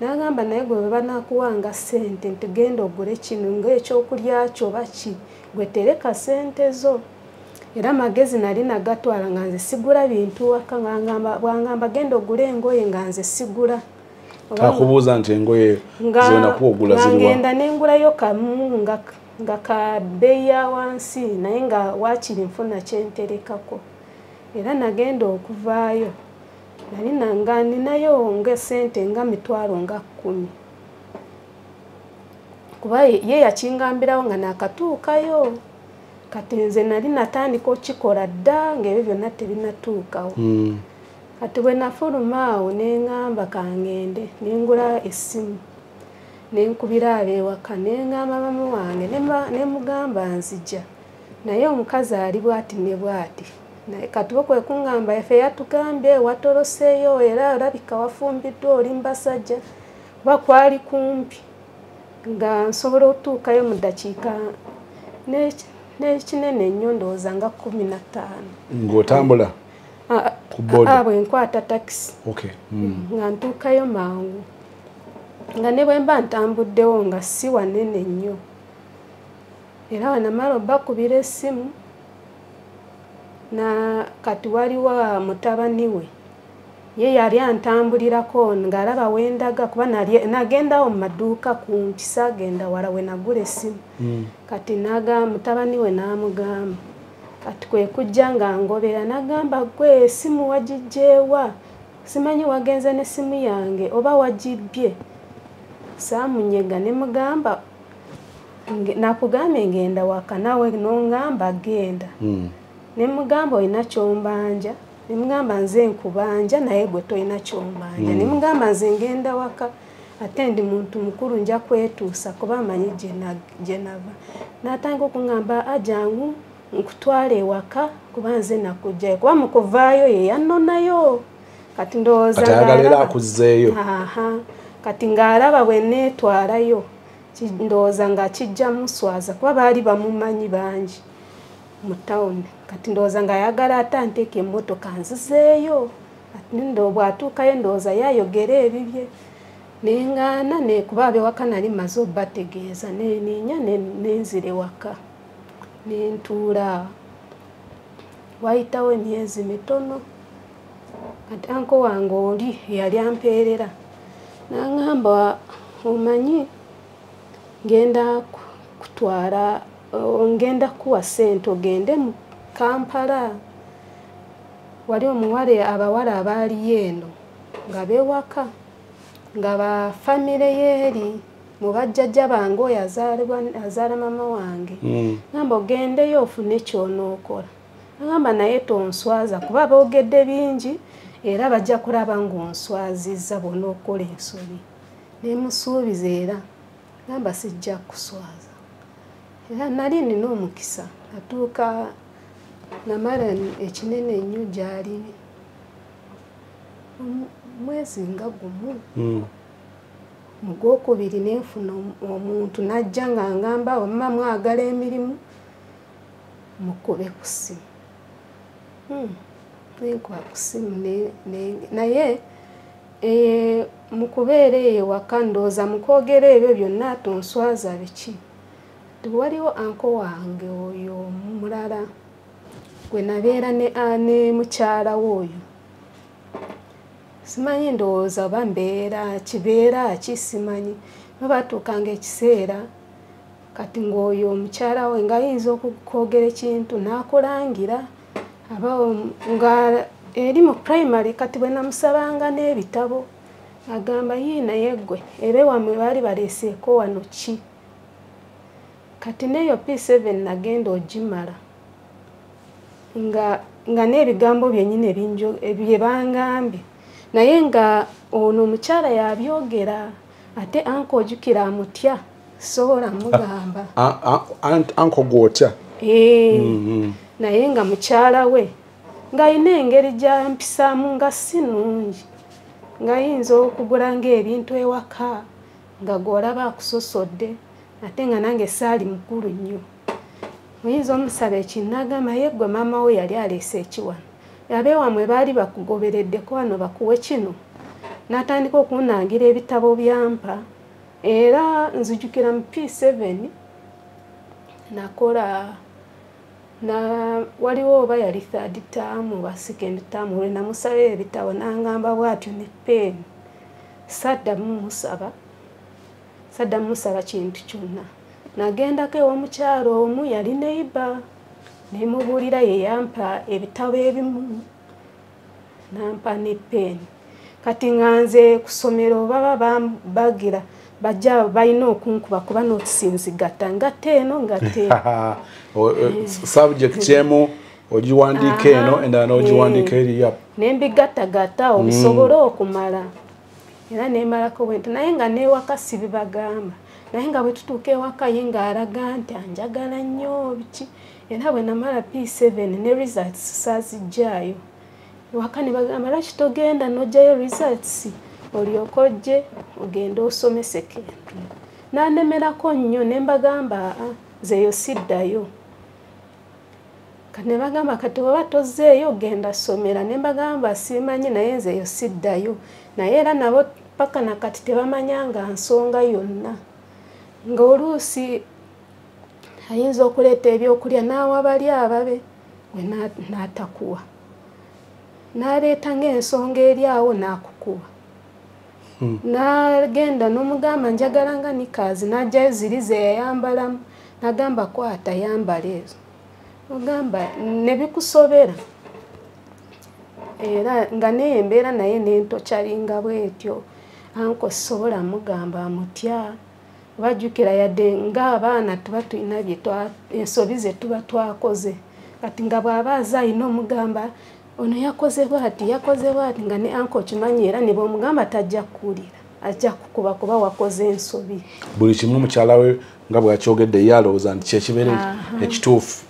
[SPEAKER 2] N'agamba naye gwe bwe banaakuwanga ssente nti genda ogule kino ng'ekyokulya kyo oba ki, gwe tereka ssente zo. Era amagezi nali nagatwala nga nze sigula bintu waka, bw'angamba genda ogule engoye nga nze sigula.
[SPEAKER 1] Akubuuza nti engoye zonna kuogula ziriwa?
[SPEAKER 2] Ngenda nengulayo kamu nga Nga ka bbeeyi ya wansi naye nga waakiri nfuna kyenterekako. Era nagenda okuvaayo nali nga ninayo nga ssente nga 10,000. Kuba ye yakingambirawo nga nakatuukayo. Kati nze nali natandika okukikola dda ng'ebyo byonna tebinatuukawo. Kati bwe nafuluma awo ne ŋŋamba kangende ne ngula essimu ne nkubira ab'ewaka ne ŋŋamba mama wange ne mugamba nzija naye omukazi ali bw'ati ne bw'ati. Naye kati bo kwe kuŋŋamba ffe yatugambye watoloseeyo era olabika wafumbiddwa oli mu basajja kuba kwali kumpi nga nsobola okutuukayo mu ddakiika n'ekinene ennyo ndowooza nga 15.
[SPEAKER 1] Ng'otambula? Ku boda?
[SPEAKER 2] Bwe nkwata takisi. Nga ntuukayo mangu. Nga ne bwe mba ntambuddewo nga si wanene nnyo. Era wanamala obbakubira essimu na kati waliwo mutabani we ye yali antambulirako ng'alaba wendaga kuba nagendawo mu maduuka kumpi saagenda wala we nagula essimu. Kati mutabani we n'amugamba kati kwe kujja nga ngobera n'agamba gwe essimu wagiggyewa simanyi wagenze n'essimu yange oba wagibbye. Saamunyega ne mugamba nakugambye ngenda waka naawe n'ongamba genda. Ne mugamba olina ky'ombanja. Ne mugamba nze nkubanja naye gwe tolina ky'ombanja. Ne mugamba nze ngenda waka ate ndi muntu mukulu nja kwetuusa kuba amanyi gye nava. N'atandika okuŋŋamba ajangu nkutwale ewaka kuba nze nakujjayo kuba mu kuvaayo ye yannonayo. Kati ndowooza
[SPEAKER 1] ayagala akuzzeeyo.
[SPEAKER 2] Kati ng'alaba bwe neetwalayo ndowooza nga kijja muswaza kuba baali bamumanyi bangi mu tawuni. Kati ndowooza ng'ayagala ate anteeke emmotoka nzizeeyo. Bw'atuukayo ndowooza yayogera ebibye. Ne ŋŋaana kuba ab'ewaka nali mmaze obbategeeza ne nniinya ne nzira ewaka ne ntuula. Wayitawo emyezi mitono kati anko wange oli eyali ampeerera n'aŋŋamba omanyi ngenda kutwala ngenda kuwa ssente ogende mu Kampala. Wali omuwala abawala abaaliyo eno nga beewaka nga ba famire yeeri mu bajjajja bange oyo azaala mama wange. Ngamba ogendeyo ofune ky'onookola. Ngamba naye tonswaza kuba boogedde bingi era bajja kulaba ng'onswazizza bw'onookola ensobi. Ne musuubiza era ngamba sijja kuswaza. Era nali nina omukisa natuuka namala ekinene ennyo gy'ali mwezi nga gumu. Mu gwokubiri ne nfuna omuntu n'ajja nga ngamba wamma mwagala emirimu mukube ku ssimu. Ne nkuba ku ssimu naye mu kubeera eyo ewaka ndowooza mu kwogera ebyo byonna tonswaza biki. Waliwo anko wange oyo omulala gwe nabeera ne mukyala we oyo. Simanyi ndowooza oba mbeera kibeera ki simanyi. Bwe baatuukanga ekiseera kati ng'oyo omukyala we ng'ayinza okwogera ekintu n'akulangira aba nga eri mu primary kati bwe namusabanga n'ebitabo agamba yii naye ggwe era ewammwe baali baleeseeko wano ki. Kati n'eyo P7 nagenda ogimala nga n'ebigambo byennyini bye bangambye naye nga ono omukyala yabyogera ate anko ojjukira amutya sobola mugamba.
[SPEAKER 1] Anko gw'otya?
[SPEAKER 2] Naye nga mukyala we ng'alina engeri gy'ampisaamu nga si nnungi ng'ayinza okugula ng'ebintu ewaka nga gw'olaba akusosodde ate nga nange saali mukulu nnyo. Oyinza omusaba ekintu ye ggwe maama we yali aleese ekiwano. Ab'ewammwe baali bakugobereddeko wano bakuwe kino. N'atandika okunnangira ebitabo byampa era nzijukira mu P7 nakola na waliwo oba yali third term oba second term lwe namusaba ebitabo n'angamba bw'atyo ne peeni. Saddamu musaba kintu kyonna. Nagendako ew'omukyalo omu yali neighbor, nemubuulira, ye yampa ebitabo ebimu nampa ne pen. Kati nga nze ku ssomero baba bagira bajja balina okunkuba kuba notisinzigata ngatta eno ngatta eno.
[SPEAKER 1] Subject emu ogiwandiika eno, endala n'ogiwandiika eri.
[SPEAKER 2] Nembigattagatta obisobole okumala, era nemalako bwento. Naye nga newaka sibibagamba, naye nga bwe tutuuka ewaka ye ng'alaga nti anjagala nnyo biki. Era bwe namala P7 ne results saaziggyaayo ewaka, ne bagamba lwaki togenda n'oggyayo results olyoke ojje ogende osome secondary. Nanemerako nnyo ne mbagamba aa nze eyo siddayo. Kati ne bagamba kati oba tozzeeyo ogenda somera, ne mbagamba simanyi naye nze eyo siddayo. Naye era nabo paka nakati tebamanyanga nsonga yonna. Ng'oluusi ayinza okuleeta ebyokulya n'awa bali ababe gwe n'atakuwa, n'aleeta ng'ensonga eri awo n'akukuba. N'agenda n'omugamba njagala nga nikaazi, n'aggyayo ziri ze yayambalamu n'agamba kwata yambala ezo, ogamba ne bikusobera. Era nga naye embeera naye nentokyalinga bwetyo. Anko sisobola mugamba mutya, bajjukira yadde ng'abaana tuba tulina ensobi ze tuba twakoze. Kati nga bw'aba aze alina omugamba ono yakoze bw'ati, yakoze bw'ati, nga ne anko okimanyi era ne bw'omugamba tajja kukuwulira, ajja kukuba kuba wakoze ensobi.
[SPEAKER 1] Buli kimu mukyala we nga bw'akyogedde ye alowooza nti kyekibeera ekituufu.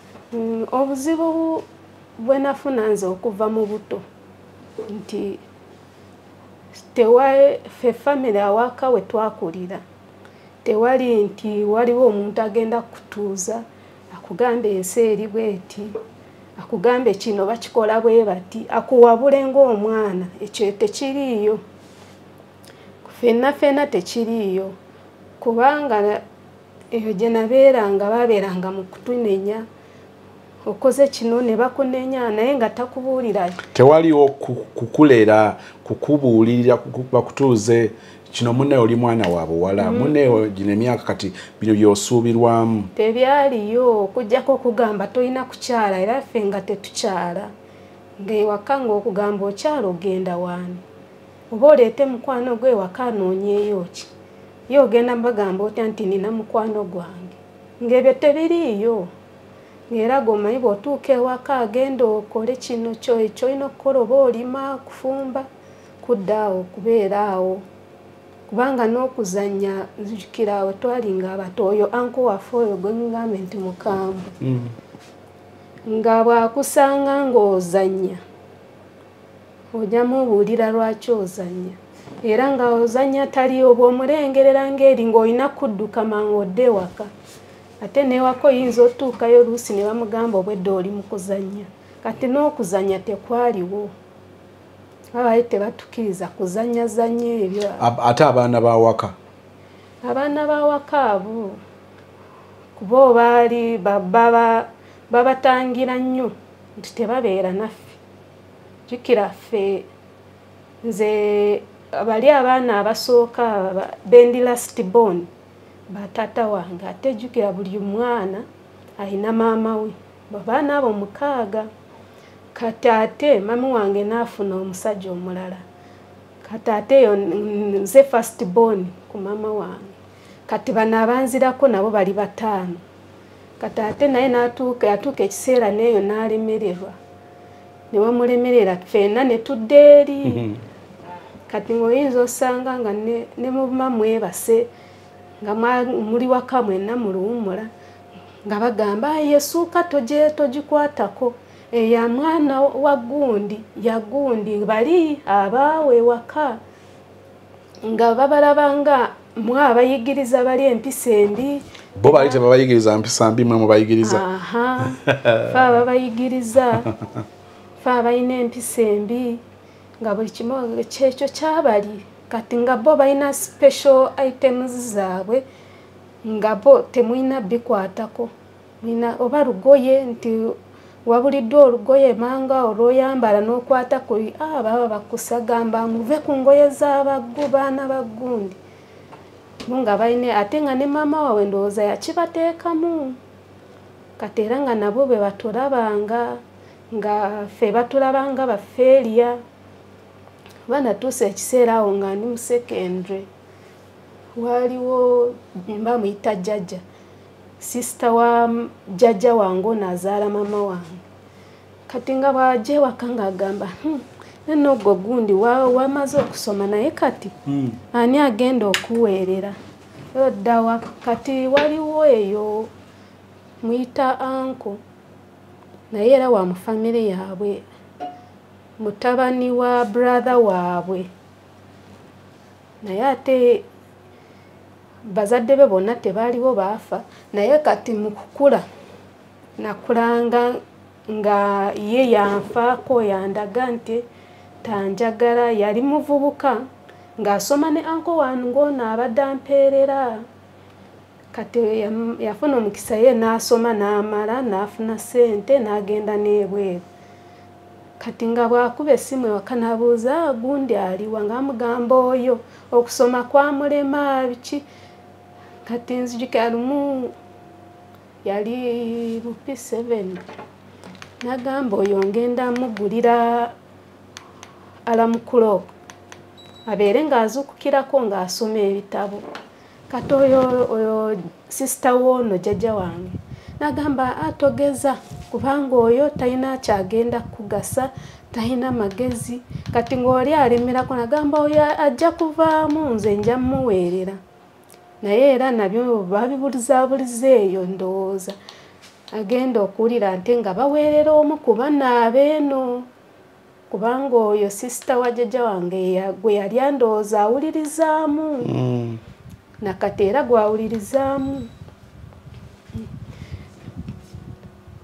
[SPEAKER 2] Obuzibu bwe nafuna nze okuva mu buto nti ffe famire awaka we twakulira tewali nti waliwo omuntu agenda kutuuza akugambe ensi eri bweti, akugambe kino bakikola bwe bati, akuwabule ng'omwana. Ekyo tekiriiyo, ffenna ffenna tekiriiyo, kubanga eyo gye nabeeranga babeeranga mu kutunenya, okoze kino ne bakunenya naye nga takubuulira.
[SPEAKER 1] Tewaliwo kukulera, kukubuulirira, bakutuuze kino munne oli mwana wa buwala, munne gino emyaka kati bino by'osuubirwamu.
[SPEAKER 2] Tebyaliyo okuggyako okugamba tolina kukyala, era ffe nga tetukyala. Ng'ewaka ng'okugamba okyala ogenda waani, oba oleete mukwano gwe ewaka anoonyeeyo ki, ye ogenda mbagamba otya nti nina mukwano gwange, ng'ebyo tebiriiyo. Ng'era g'omanyi bw'otuuka ewaka agenda okole kino ky'olina okukola, oba olima, kufumba, kudda awo kubeera awo. Kubanga n'okuzannya nzijukira awo twalinga abato, oyo anko waffe oyo gwe ngambe nti mukambwe, nga bw'akusanga ng'ozannya ojja mubuulira lwaki ozannya, era nga ozannya taliyo bw'omulengerera ng'eri ng'olina kudduka mangu odde ewaka. Ate n'ewaka oyinza otuukayo oluusi ne bamugamba obwedda oli mu kuzannya. Kati n'okuzannya tekwaliwo, babaali tebatukkiriza kuzannyazannya ebyo.
[SPEAKER 1] Ate abaana b'awaka?
[SPEAKER 2] Abaana b'awaka abo kuba baali babatangira nnyo nti tebabeera naffe. Jjukira ffe nze bali abaana abasooka bendi last born bataata wange, ate jjukira buli mwana alina maama we, abaana abo 6. Kati ate mami wange n'afuna omusajja omulala, kati ate eyo nze first born ku maama wange. Kati bano abanzirako nabo bali 5. Kati ate naye yatuuka ekiseera n'eyo n'alemererwa, ne bamulemerera ffenna ne tudda eri. Kati ng'oyinza osanga nga ne muma mwebase nga muli waka mwenna mu luwummula, nga bagamba yesuuka togikwatako, eya mwana wa gundi ya gundi, bali abaawe waka nga babalaba nga mwe abayigiriza bali empisa embi.
[SPEAKER 1] Bo bali tebabayigiriza mpisa mbi, mwe mubayigiriza.
[SPEAKER 2] Ffe ababayigiriza, ffe abalina empisa embi, nga buli kimu kyekyo kyabali. Kati nga bo balina special items zaabwe nga bo temulina bikwatako, oba lugoye nti wabuliddwa olugoye manga olw'oyambala n'okwata ku baba bakusagamba muve ku ngoye z'abaggu baana ba gundi. Nga balina ate nga ne maama waabwe ndowooza yakibateekamu. Kati era nga nabo bwe batulabanga nga ffe batulabanga bafeeriya. Oba natuusa ekiseera awo nga ndi mu secondary, waaliwo bamuyita jjajja, sisita wa jjajja wange ono azaala maama wange. Kati nga bw'ajja ewaka ng'agamba, nno gwe gundi wamaze okusoma naye kati ani agenda okuweerera? Oddawa? Kati waliwo eyo muyita anko, naye era wa mu famire yaabwe, mutabani wa brother waabwe, naye ate bazadde be bonna tebaaliwo baafa. Naye kati mu kukula nakulanga nga ye yanfaako, yandaga nti tanjagala. Yali muvubuka ng'asoma ne anko wange ono abadde ampeerera. Kati yafuna omukisa ye n'asoma n'amala n'afuna ssente n'agenda n'ebweru. Kati nga bw'akuba essimu ewaka n'abuuza gundi aliwa, ng'amugamba oyo okusoma kwamulema biki. Kati nzijukira lumu yali mu P7, n'agamba oyo ngenda mugulira alarm clock abeere ng'azuukukirako ng'asoma ebitabo. Kati oyo sisita w'ono jjajja wange n'agamba atogeza kubanga oyo talina kyagenda kugasa, talina magezi. Kati ng'oli alemerako n'agamba oyo ajja kuvaamu, nze nja mmuweerera. Naye era nabyo babibulizaabuliza eyo ndowooza. Agenda okuwulira nti nga baweerera omu ku bana abeeno, kubanga oyo sisita wa jjajja wange gwe yali andowooza awulirizaamu, nakati era gwawulirizaamu.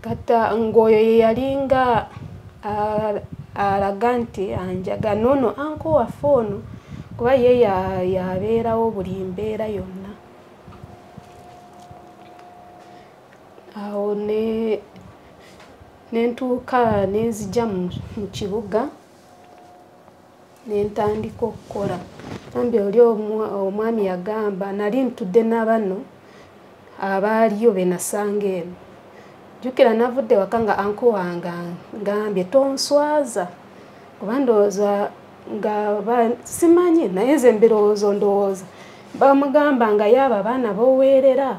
[SPEAKER 2] Kata ng'oyo ye yalinga alaga nti anjaga n'ono anko waffe ono, kuba ye yabeerawo buli mbeera yonna. Awo ne ntuuka ne nzija mu kibuga ne ntandika okukola. Bambi oli omwami yagamba, nali ntudde na bano abaaliyo be nasanga eno. Jjukira navudde waka nga anko wange ngambye tonswaza, kuba ndowooza nga simanyi, naye nze mbirowoozo ndowooza bamugamba nga yaaba abaana b'oweerera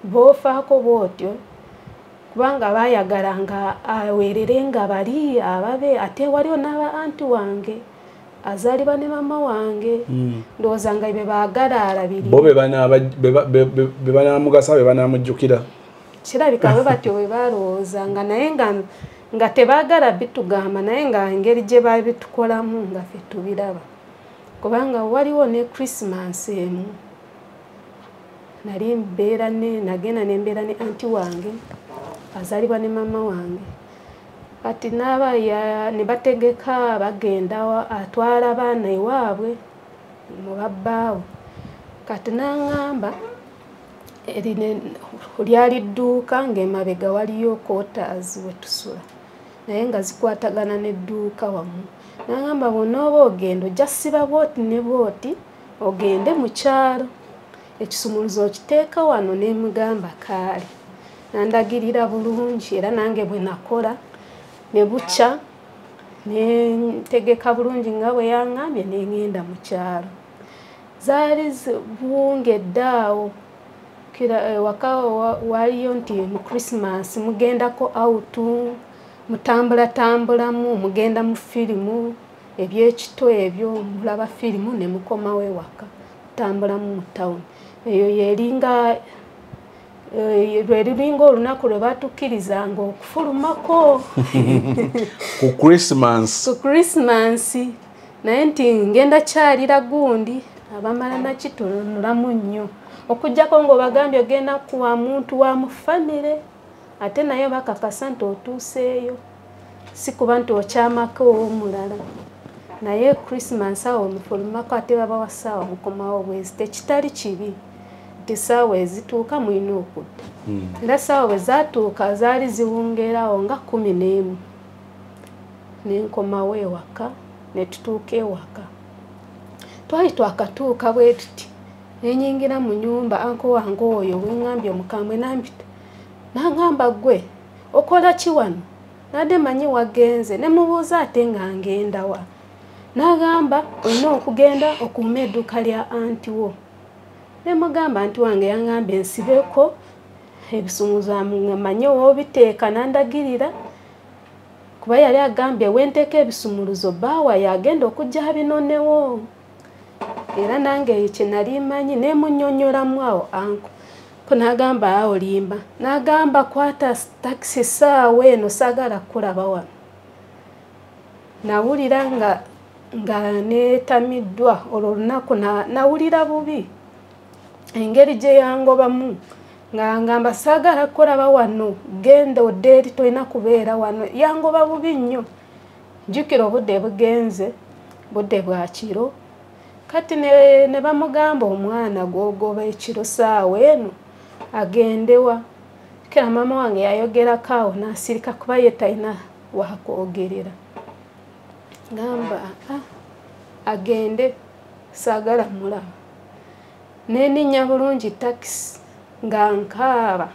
[SPEAKER 2] b'ofaako bw'otyo, kubanga baayagala nga aweerere nga bali ababe, ate waliwo n'aba anti wange azaalibwa ne maama wange, ndowooza nga bye baagala alabirire.
[SPEAKER 1] Bo be banaamugasa, be banaamujjukira.
[SPEAKER 2] Kirabika bwe batyo bwe balowoozanga, naye nga tebaagala bitugamba, naye nga engeri gye babitukolamu nga ffe tubiraba. Kubanga waliwo ne Christmas emu nali mbeera ne nagenda ne mbeera ne anti wange azaalibwa ne maama wange. Kati n'aba ne bategeka bagenda atwala abaana ewaabwe mu babbaawe. Kati n'aŋŋamba lyali dduuka ng'emabega waliyo quarters we tusula, naye nga zikwatagana n'edduuka wamu. N'aŋŋamba bw'onooba ogenda ojja siba bw'oti ne bw'oti ogende mu kyalo, ekisumuluzo okiteeka wano. Ne mugamba kaale. Nandagirira bulungi, era nange bwe nakola ne bukya ne ntegeka bulungi nga bwe yaŋŋambye ne ŋŋenda mu kyalo. Zaali buwungedde awo, waka waliyo nti mu Christmas mugendako out, mutambulatambulamu, mugenda mu firimu ebyekito ebyo, mulaba firimu ne mukomawo ewaka, mutambulamu mu tawuni. Eyo yeringa lwe lulinga olunaku lwe batukkirizanga okufulumako
[SPEAKER 1] ku Christmas.
[SPEAKER 2] Ku Christmas. Naye nti ngenda kyalira gundi abamala nakitunulamu nnyo, okuggyako ng'obagambye ogenda kuwa muntu wa mu famire, ate naye bakakasa nti otuuseeyo, si kuba nti okyamako ow'omulala. Naye Christmas awo mufulumako ate babawa ssaawa mukomawo bwezi, tekitali kibi nti ssaawa ezituuka mulina okudda. Era ssaawa bwe zaatuuka zaali ziwungeerawo nga 11, ne nkomawo ewaka, ne tutuuka ewaka. Twali twakatuuka bwe tuti, Nenyingira mu nyumba anko wange oyo wengambye omukambwe nampita. Nangamba gwe okola ki wano? Nadde manyi wagenze ne mubuuza ate nga ngenda wa. Nagamba olina okugenda okuuma edduuka lya anti wo. Ne mugamba anti wange yangambye nsibeko ebisumuzo manye w'obiteeka nandagirira kuba yali agambye wenteeka ebisumuluzo baawa yagenda okujja binonewo. Era nange kye nali mmanyi ne munnyonnyolamu awo anko. Ko n'agamba awo limba. N'agamba kwata takisi ssaawa eno saagala kulaba wano. Nawulira nga neetamiddwa olwo olunaku nawulira bubi engeri gye yangobamu nga ngamba saagala kulaba wano genda odde eri tolina kubeera wano. Yangoba bubi nnyo. Jjukira obudde bugenze, budde bwa kiro. Kati ne bamugamba omwana gw'ogoba ekiro ssaawa eno agendewa. Kera maama wange yayogerako awo n'asirika kuba ye talina wakwogerera. Ngamba agende saagala mulaba. Neninnya bulungi takisi nga nkaaba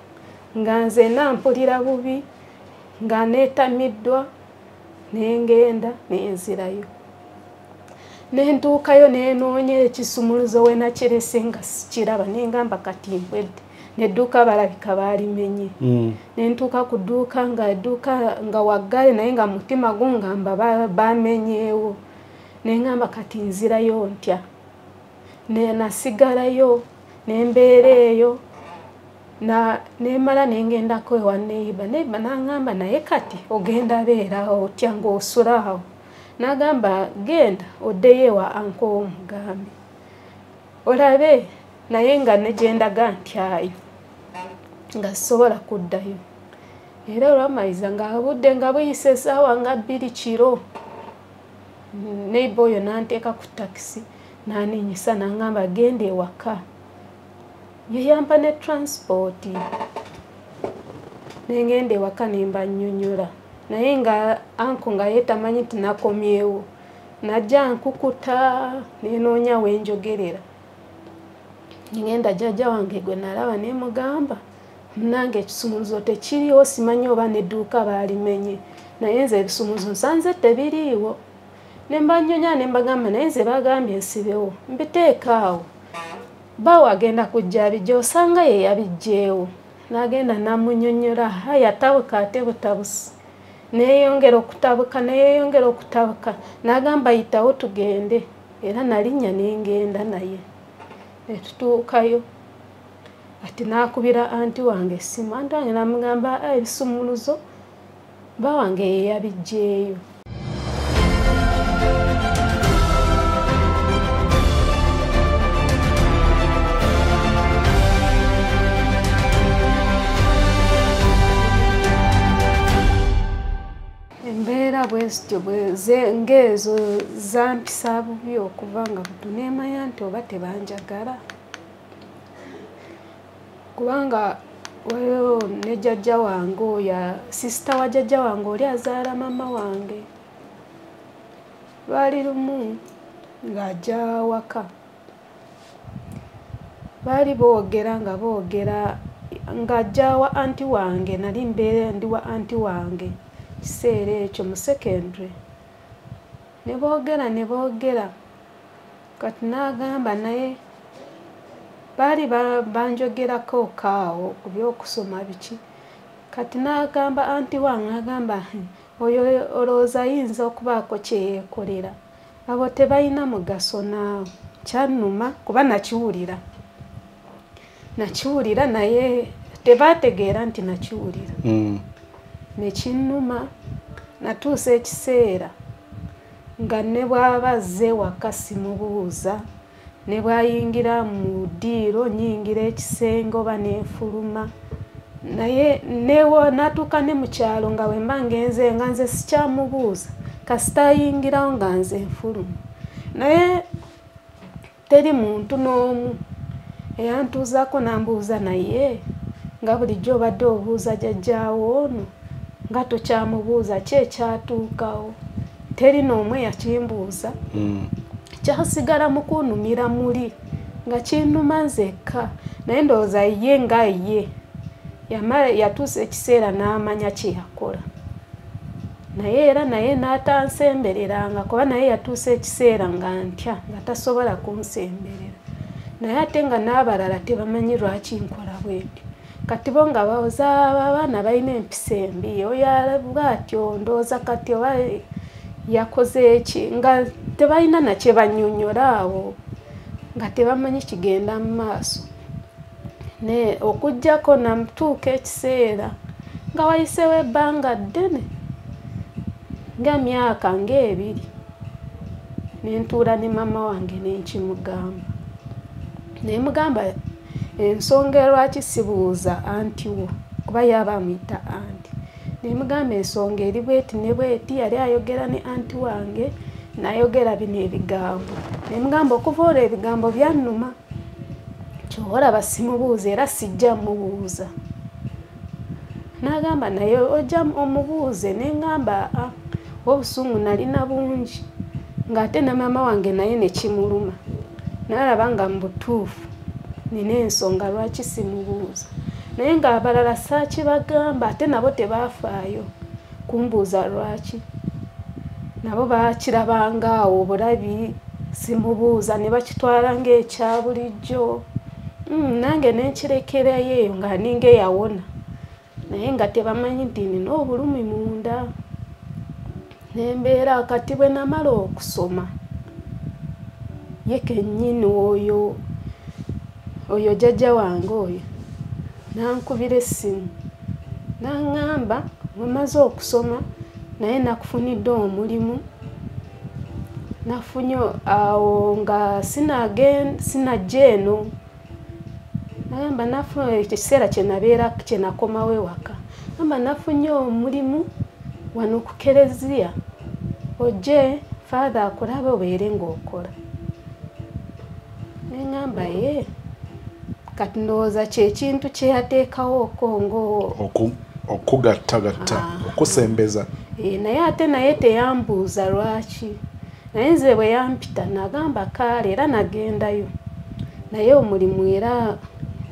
[SPEAKER 2] nga nzenna mpulira bubi nga neetamiddwa nengenda nenzirayo. Nentuukayo nenoonya ekisumuluzo we nakirese nga sikiraba nengamba kati mpwedde. Nedduuka balabika baalimenye. Nentuuka ku dduuka nga edduuka nga waggale naye nga mutima gungamba bamenyeewo. Nengamba kati nzirayo ntya. Nasigalayo nembeera eyo nemala nengendako ewa neighbor. Neighbor n'angamba naye kati ogenda beera otya ng'osula awo. N'agamba genda oddeyo ewa anko omugambe olabe naye nga ne gye ndaga ntyayo nga sisobola kuddayo. Era olwamaliza nga obudde nga buyise essaawa nga 2 kiro neighbor oyo n'anteeka ku takisi n'aninnyisa n'angamba genda ewaka. Ye yampa ne transport. Nengenda ewaka ne mbannyonnyola. Naye nga anko nga ye tamanyi nti nakomyewo. Najja nkukuta nenoonya we njogerera. Ngenda jjajja wange gwe nalaba ne mugamba munnange ekisumuluzo tekiriiwo simanyi oba n'edduuka baalimenye. Naye nze ebisumuluzo nsanze tebiriiwo. Ne mbannyonya ne mbagamba naye nze bagambye nsibewo mbiteeka awo. Bbaawe agenda kujja abijje osanga ye yabiggyeewo. N'agenda n'amunnyonnyola yatabuka ate butabusi. Neeyongera okutabuka neeyongera okutabuka n'agamba yitawo tugende. Era nalinnya ne ngenda naye. Ne tutuukayo. Ati n'akubira anti wange essimu. Anti wange n'amugamba ebisumuluzo bba wange ye yabiggyeeyo. Embeera bwe zityo ng'ezo zampisa bubi okuva nga buto neemanya nti oba tebanjagala. Kubanga waliwo ne jjajja wange oyo, sisita wa jjajja wange oli azaala maama wange. Lwali lumu ng'ajja waka. Baali boogera nga boogera ng'ajja wa anti wange nali mbeera ndi wa anti wange. Kiseera ekyo mu secondary. Ne boogera kati n'agamba naye baali banjogerako kaawo ku by'okusoma biki. Kati n'agamba anti wange agamba oyo olowooza ayinza okubaako kye yeekolera. Abo tebalina mugaso naawe. Kyannuma kuba nakiwulira. Nakiwulira naye tebaategeera nti nakiwulira. Ne kinnuma natuusa ekiseera nga ne bw'aba azze waka simubuuza ne bw'ayingira mu ddiiro nnyingira ekisenge oba nenfuluma. Naye natuuka ne mu kyalo nga bwe mba ngenze nga nze sikyamubuuza kasita ayingirawo nga nze nfuluma. Naye teri muntu n'omu eyantuuzaako n'ambuuza naye nga bulijjo obadde obuuza jjajjaawo ono nga tokyamubuuza ki ekyatuukawo. Teri n'omu eyakimbuuza. Kyasigala mu kunnumira muli Nga kinnuma nzekka, naye ndowooza ye nga ye yamala yatuusa ekiseera n'amanya kye yakola. Naye era naye n'atansembereranga, kuba naye yatuusa ekiseera nga ntya, nga tasobola kunsemberera. Naye ate nga n'abalala tebamanyi lwaki nkola bwentyo. Kati bo nga bawoza abaana balina empisa embi, oyo bw'atyo ndowooza kati oba yakoze ki, nga tebalina na kye bannyonnyola awo, nga tebamanyi kigenda mu maaso. Ne okuggyako namutuuka ekiseera nga wayiseewo ebbanga ddene, nga myaka ng'ebiri, ne ntuula ne maama wange ne nkimugamba. Ne mugamba ensonga lwaki sibuuza anti wo, kuba ye aba amuyita anti. Ne mugamba ensonga eri bweti ne bweti, yali ayogera ne anti wange, n'ayogera bino ebigambo. Ne mugamba okuva olwo ebigambo byannuma, ky'olaba simubuuza era sijja mubuuza. N'agamba naye ojja omubuuze, ne ŋŋamba obusungu nalina bungi, ng'ate ne maama wange naye ne kimuluma. N'alaba nga mu butuufu nina ensonga lwaki simubuuza. Naye ng'abalala saakibagamba, ate nabo tebaafaayo kumbuuza lwaki. Nabo baakirabanga awo obulabi simubuuza, ne bakitwala ng'ekya bulijjo. Nange ne nkirekerayo eyo nga ninga eyawona, naye nga tebamanyi nti nina obulumi munda. Ne mbeera kati bwe namala okusoma, ye kennyini oyo jjajja wange oyo n'ankubira essimu n'aŋŋamba bwemaze okusoma naye nakufunidde omulimu, nafunye awo nga sinajja eno. Nagamba nafunye ekiseera kye nabeera kye nakomawo ewaka, gamba nafunye omulimu wano ku kereziya, ojje father akulabe obeere ng'okola. Ne ŋŋamba ye kati ndowooza kye kintu kye yateekawo okongo
[SPEAKER 1] okugattagatta, okusembeza.
[SPEAKER 2] Naye ate naye teyambuuza lwaki. Naye nze bwe yampita nagamba kaale, era nagendayo. Naye omulimu era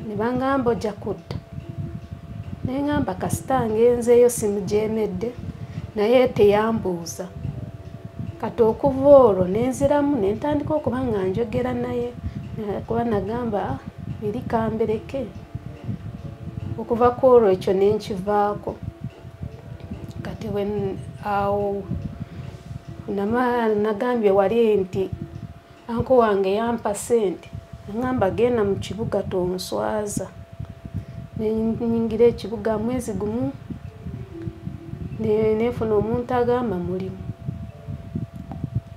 [SPEAKER 2] ne bangamba ojja kudda. Ne ŋŋamba kasita ngenzeeyo simujeemedde, naye teyambuuza. Kati okuva olwo ne nziramu ne ntandika okuba nga njogera naye, kuba nagamba biri kambereke. Okuva ku olwo ekyo ne nkivaako. Kati bwe awo nagambye wali nti anko wange yampa ssente, aŋŋamba genda mu kibuga tonswaza. Ne nnyingira ekibuga mwezi gumu, ne nfuna omuntu agamba mulimu.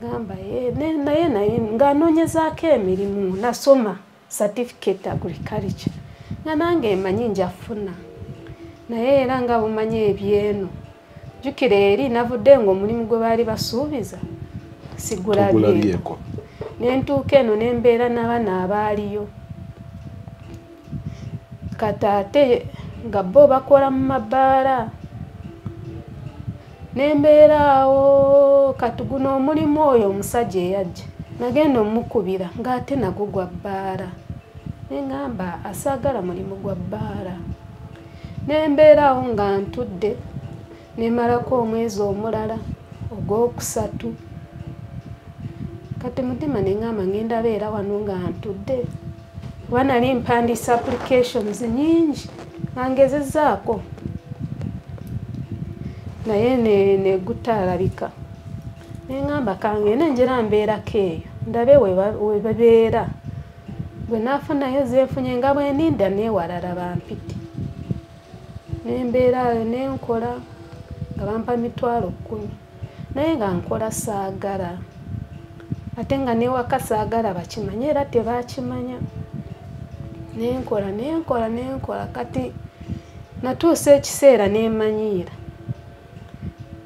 [SPEAKER 2] Gamba ye naye naye ng'anoonyezaako emirimu, nasoma certificate agriculture, nga nange mmanyi nja kufuna. Naye era nga bumanyi ebyeno, jjukira eri navudde ng'omulimu gwe baali basuubiza sigulabyeko. Ne ntuuka eno ne mbeera n'abaana abaaliyo. Kati ate nga bo bakola mu mabaala, ne mbeera awo. Kati guno omulimu oyo omusajja eyajja nagenda omukubira ng'ate nagwo gwa bbaala. Ne ŋŋamba asaagala mulimu gwa bbaala. Ne mbeera awo nga ntudde, ne mmalako omwezi omulala ogwokusatu. Kati mutima ne ŋŋamba ngenda beera wano nga ntudde, kuba nali mpandiisa applications nnyingi nga ngezezzaako, naye ne gutaalabika. Ne ŋŋamba kangende njera mbeerako eyo ndabe we babeera. Bwe naafunayo ze nfunye nga bwe nninda n'ewalala bampite. Ne mbeera awo ne nkola nga bampa 10,000, naye nga nkola saagala. Ate nga n'ewaka saagala bakimanye era tebaakimanya. Ne nkola ne nkola ne nkola, kati natuusa ekiseera ne mmanyiira.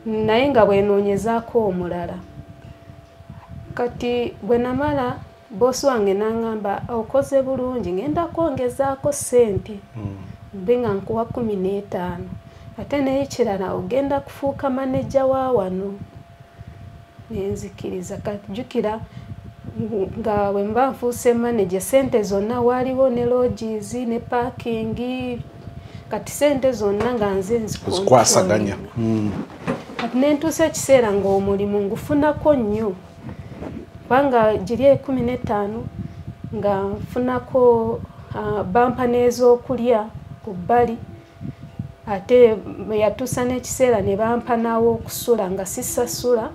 [SPEAKER 2] Naye nga bwe nnoonyezaako omulala. Kati bwe namala boosi wange n'aŋŋamba okoze bulungi, ngenda kwongezaako ssente mbe nga nkuwa 15. Ate n'ekirala ogenda kufuuka maneja wa wano. Ne nzikiriza. Kati jjukira Nga bwe mba nfuuse manager sente zonna waliwo ne lodges ne parking, kati sente zonna nga nze
[SPEAKER 1] nzikwasaganya.
[SPEAKER 2] Kati ne ntuusa ekiseera ng'omulimu ngufunako nnyo, kubanga giri 15 nga nfunako bampa n'ez'okulya ku bbali, ate yatuusa n'ekiseera ne bampa n'awo okusula nga sisasula,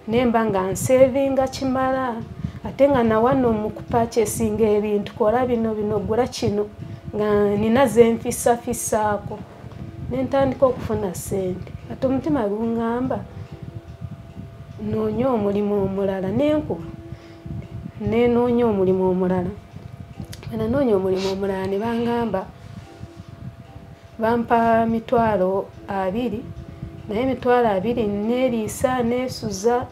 [SPEAKER 2] nemba nga nsevinga kimala, ate nga nawano mu kupurchasinga ebintu, kola bino bino gula kino, nga nina ze nfisafisaako, ne ntandika okufuna ssente. Ate omutima guŋŋamba noonya omulimu omulala, nenkuba nenoonya omulimu omulala. Bwe nanoonya omulimu omulala ne bangamba bampa 20,000, naye 20,000 neeriisa neesuza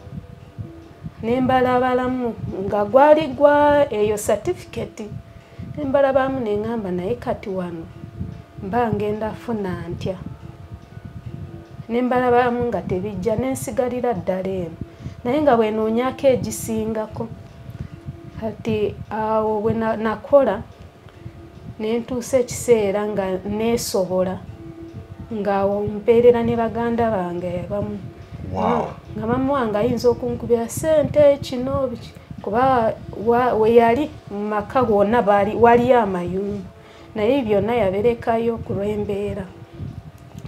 [SPEAKER 2] nembalabalamu nga gwali gwa eyo certificate, nembalabamu ne ŋŋamba naye kati wano mba ngenda funa ntya, nembalabamu nga tebijja, nensigalira ddala eno, naye nga bwe noonyaako egisingako. Kati awo bwe nakola ne ntuusa ekiseera nga neesobola, nga mpeerera ne baganda bange abamu. Nga maama wange ayinza okunkubira ssente kino kuba we yali mu maka gonna waliyo amayumba, naye byonna yaberekayo ku lw'embeera.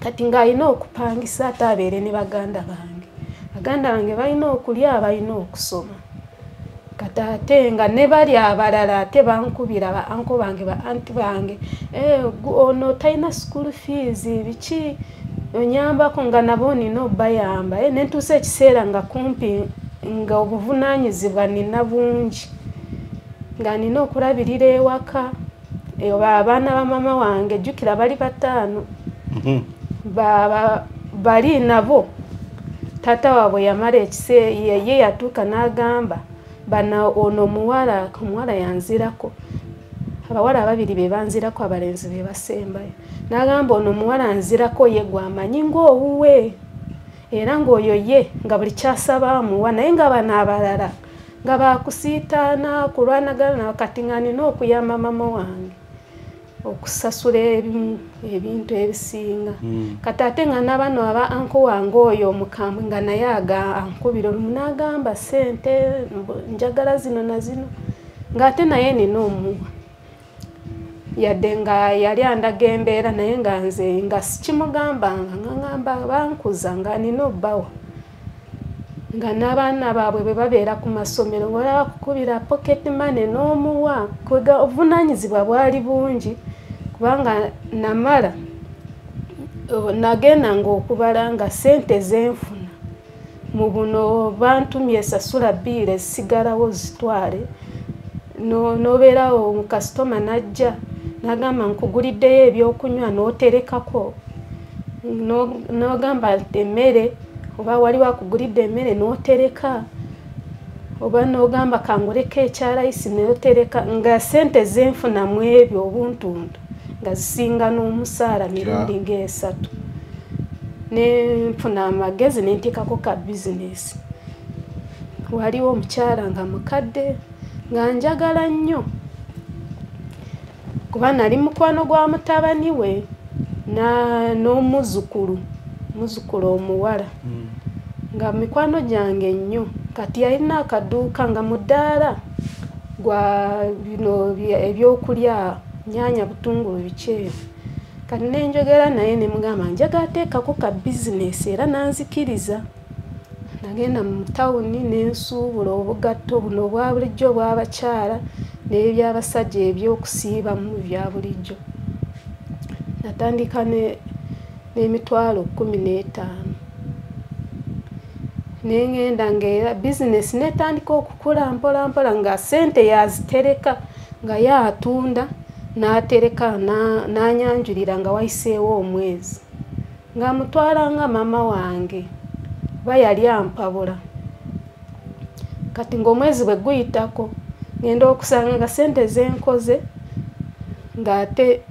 [SPEAKER 2] Kati ng'alina okupangisa ate abeere ne baganda bange, baganda bange balina okulya, balina okusoma. Kati ate nga ne bali abalala ate bankubira ba anko bange ba anti bange, ono talina school fees biki, onyambako, nga nabo nina obayamba. Ne ntuusa ekiseera nga kumpi nga obuvunaanyizibwa nina bungi, nga nina okulabirira ewaka abaana ba mama wange, jjukira bali 5, bali nabo taata waabwe yamala ekiseera, ye yatuuka n'agamba bana ono omuwala yanzirako, abawala 2 be banzirako, abalenzi be basembayo. N'agamba ono omuwala nzirako ye gwamanyi ng'owuwe, era ng'oyo ye nga buli kyasaba amuwa, naye nga bano abalala nga bakusiitaana kulwanagana. Kati nga nina okuyamba mama wange okusasula ebintu ebisinga. Kati ate nga n'abano aba anko wange oyo omukambwe nga naye ankubira olumu n'agamba ssente njagala zino na zino, ng'ate naye nina omuwa, yadde nga yali andaga embeera, naye nga nze nga sikimugambanga, nga ŋŋamba bankuza nga nina obbawa. Nga n'abaana baabwe bwe babeera ku masomero ng'olaba kukubira pocket money n'omuwa. Kwega obuvunaanyizibwa bwali bungi, kubanga namala nagendanga okubala nga ssente zenfuna mu buno bantumye sasula bbiiro ezisigalawo zitwale, n'obeerawo kasitoma n'ajja n'agamba nkuguliddeyo ebyokunywa n'oterekako, n'ogamba emmere oba waliwo akugulidde emmere n'otereka, oba n'ogamba kanguleko ekyalayisi n'otereka, nga ssente zenfuna mu ebyo obuntuntu nga zisinga n'omusaala mirundi ng'esatu. Ne nfuna amagezi ne nteekako ka bizinesi. Waliwo omukyala nga mukadde nga njagala nnyo, kuba nali mukwano gwa mutabani we n'omuzzukulu, muzzukulu omuwala, nga mikwano gyange nnyo. Kati yalina akaduuka nga mudaala gwa bino ebyokulya, nnyanya, butungulu, biki ebyo. Kati ne njogera naye ne mugamba njagala teekako ka bizinesi, era n'anzikiriza. Nagenda mu tawuni ne nsuubula obugatto buno obwa bulijjo obw'abakyala n'ebyabasajja ebyokusiibamu bya bulijjo. Natandika n'emitwalo 15, ne ŋŋenda ng'era bizinesi netandika okukula mpola mpola, nga ssente yazitereka, nga ye atunda n'atereka, n'anyanjulira nga wayiseewo omwezi, nga mutwala nga maama wange kuba yali ampabula. Kati ng'omwezi bwe guyitako ngenda okusanga nga ssente zenkoze ng'ate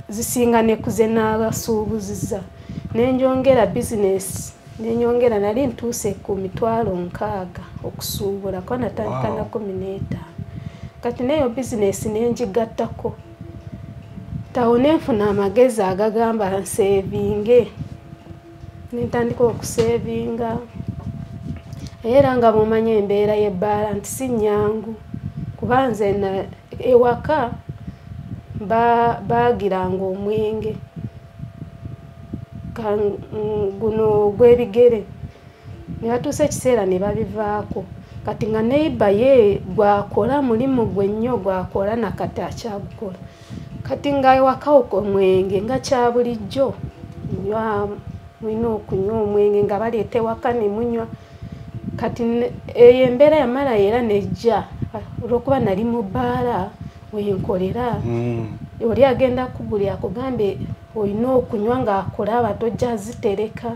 [SPEAKER 2] zisinga ne ku ze naabasuubuzizza. Ne njongera bizinesi, ne nyongera, nali ntuuse ku 60,000. okusuubula kuba natandika na 15. Kati neyo bizinesi nenjigattako tawo nenfuna amagezi agagamba nsevinge, nentandika okusevinga. Era nga bw'omanya embeera y'ebbaala nti si nnyangu, kuba nze ewaka baagiranga omwenge guno ogw'ebigere, ne batuusa ekiseera ne babivaako. Kati nga neighbor ye gwakola mulimu gwe nnyo gwakola nakati akyagukola. Kati nga ewaka omwenge nga kya bulijjo nywa, mulina okunywa omwenge nga baleeta ewaka ne munywa. Kati eyo embeera yamala era nejja olw'okuba nali mu bbaala wenkolera, oli agenda kugulya akugambe olina okunywa ng'akulaba tojja zitereka.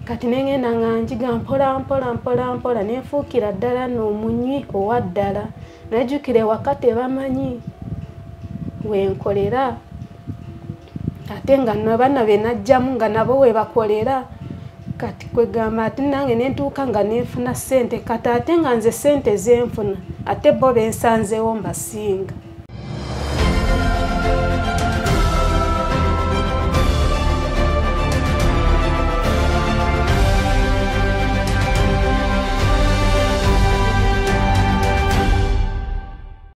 [SPEAKER 2] Kati nengenda nga njiga mpola mpola mpola mpola nenfuukira ddala n'omunywi owa ddala. Najjukira ewaka tebamanyi wenkolera, ate nga nabaana be najjamu nga nabo we bakolera. Kati kwegamba ate nange nentuuka nga nenfuna ssente, kati ate nga nze ssente zenfuna ate bo bensanzeewo mbasinga.